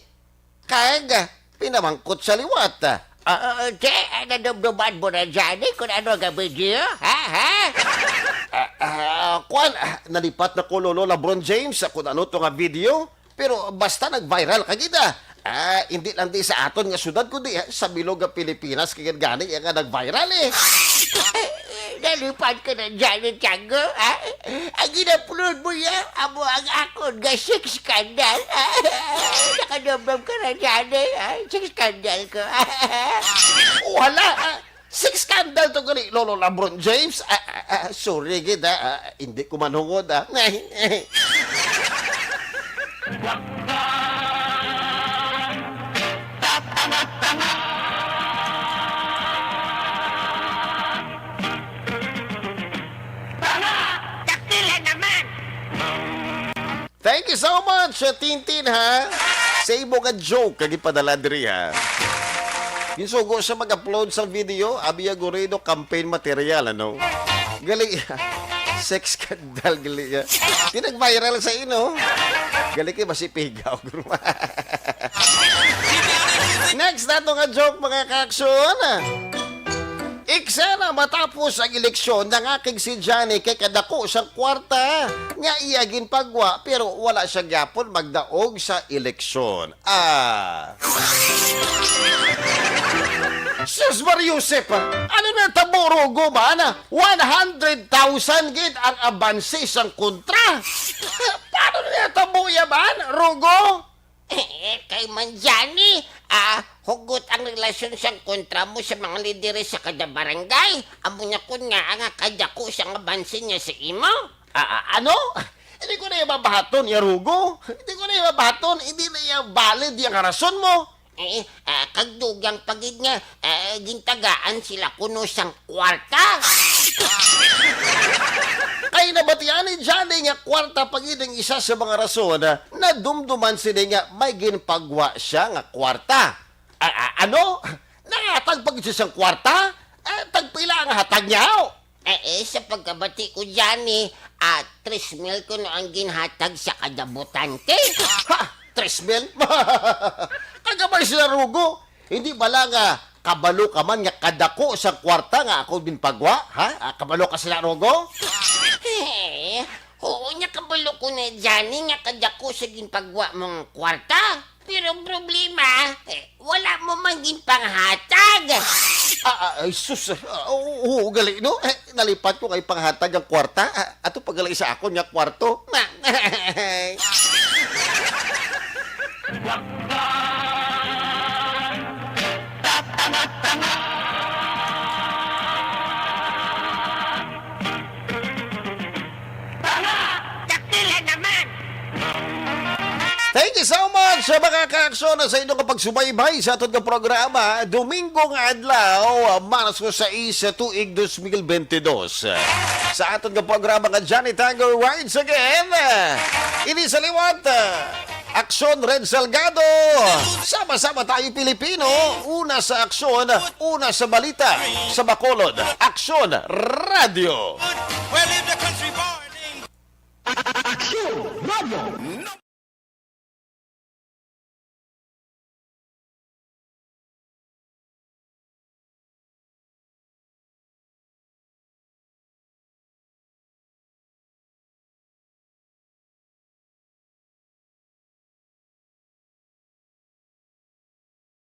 Kag pinamangkot sa liwat. Ah, ah, te, ah, nadumduman mo na, Johnny, kung ano nga video? Ha, ha? Ah, ah, kwan, ah, nalipat na ko, Lolo LeBron James, kung ano to nga video. Pero basta nag-viral ka gid, ah. Ah, hindi lang di sa aton nga syudad, kundi, ah, sa bilog nga Pilipinas, kay gani nga nag-viral, eh. Nalipad ka na dyan, eh, Tiago, ha? Ang in-upload mo, ya, amo ang akon nga sex scandal. Nakadomdom ka na dyan, eh, ha? Sex scandal ko. Wala, ah, sex scandal to gani, Lolo LeBron James. Ah, ah, ah, sorry, gid, ah. Ah, hindi ko manungod, ah. Tanga! Dakila naman! Thank you so much, uh, Tintin, ha? Sa imo nga joke, kag ipadala diri, ha? Ginsugo sa mag-upload sa video, abi ya gurido campaign material, ano? Gali, sex scandal, gali ya. Pinag-viral sa ino. Gali kay masipigaw, guro. Next nato nga joke, mga kaaksyon. Eksena matapos ang eleksyon, nangakig si Johnny kay kadako sang kwarta nga iya ginpagwa, pero wala siya gyapon magdaog sa eleksyon. Ah. Sus, Mar Yusip, ano na tabo, Rugo, man? One hundred thousand gid ang abanse sang kontra. Paano na tabo ya, man, Rugo? Eh, kay man Johnny, ah, hugot ang relasyon sang kontra mo sa mga lideres sa kada barangay. Amo na kun nga nga kadako sang abanse niya sa imo. Ah, ah, ano? Hindi ko na iya mabahaton, ya Rugo. Hindi ko na iya mabahaton. Hindi na iya valid yang rason mo. Eh, ah, kag dugang pa gid nga, ah, gintagaan sila kuno sang kwarta. Kay nabatian ni Johnny nga kwarta pa gid ang isa sa mga rason, ah, nadumduman sini nga may ginpagwa siya nga kwarta. Ah, ah, ano? Nangatag pa gid siya sang kwarta? Ah, tagpila ang hatag niya? Eh, eh, sa pagkabati ko, Johnny, ah, tres mil kuno ang ginhatag sa kada botante. Ha? Tres mil? Kagamay sila, Rugo. Hindi bala nga kabalo ka man nga kadako sa kwarta nga ako ginpagwa? Ha? Ah, kabalo ka sila, Rugo? Eh, oo, nya kabalo ko na, Johnny, nga kadako sa ginpagwa mong kwarta. Pero ang problema, eh, wala mo man ginpanghatag. Ah, ah, ay, sus. Ah, oo, oo, gali, no? Eh, nalipat ko kay panghatag ang kwarta. Ah, ato pagali sa akon nga kwarto. Tanga! Dakila naman! Thank you so much, mga kaaksyon, sa inyong pagsubaybay sa aton nga programa, Domingo nga adlaw, Marso sais, tuig dos mil bentidós. Sa aton nga programa nga Johnny Tango Rides Again, ini sa liwat, Aksyon Red Salgado. Sama-sama tayo, Pilipino. Una sa aksyon, una sa balita, sa Bacolod. Aksyon Radio. Well, if the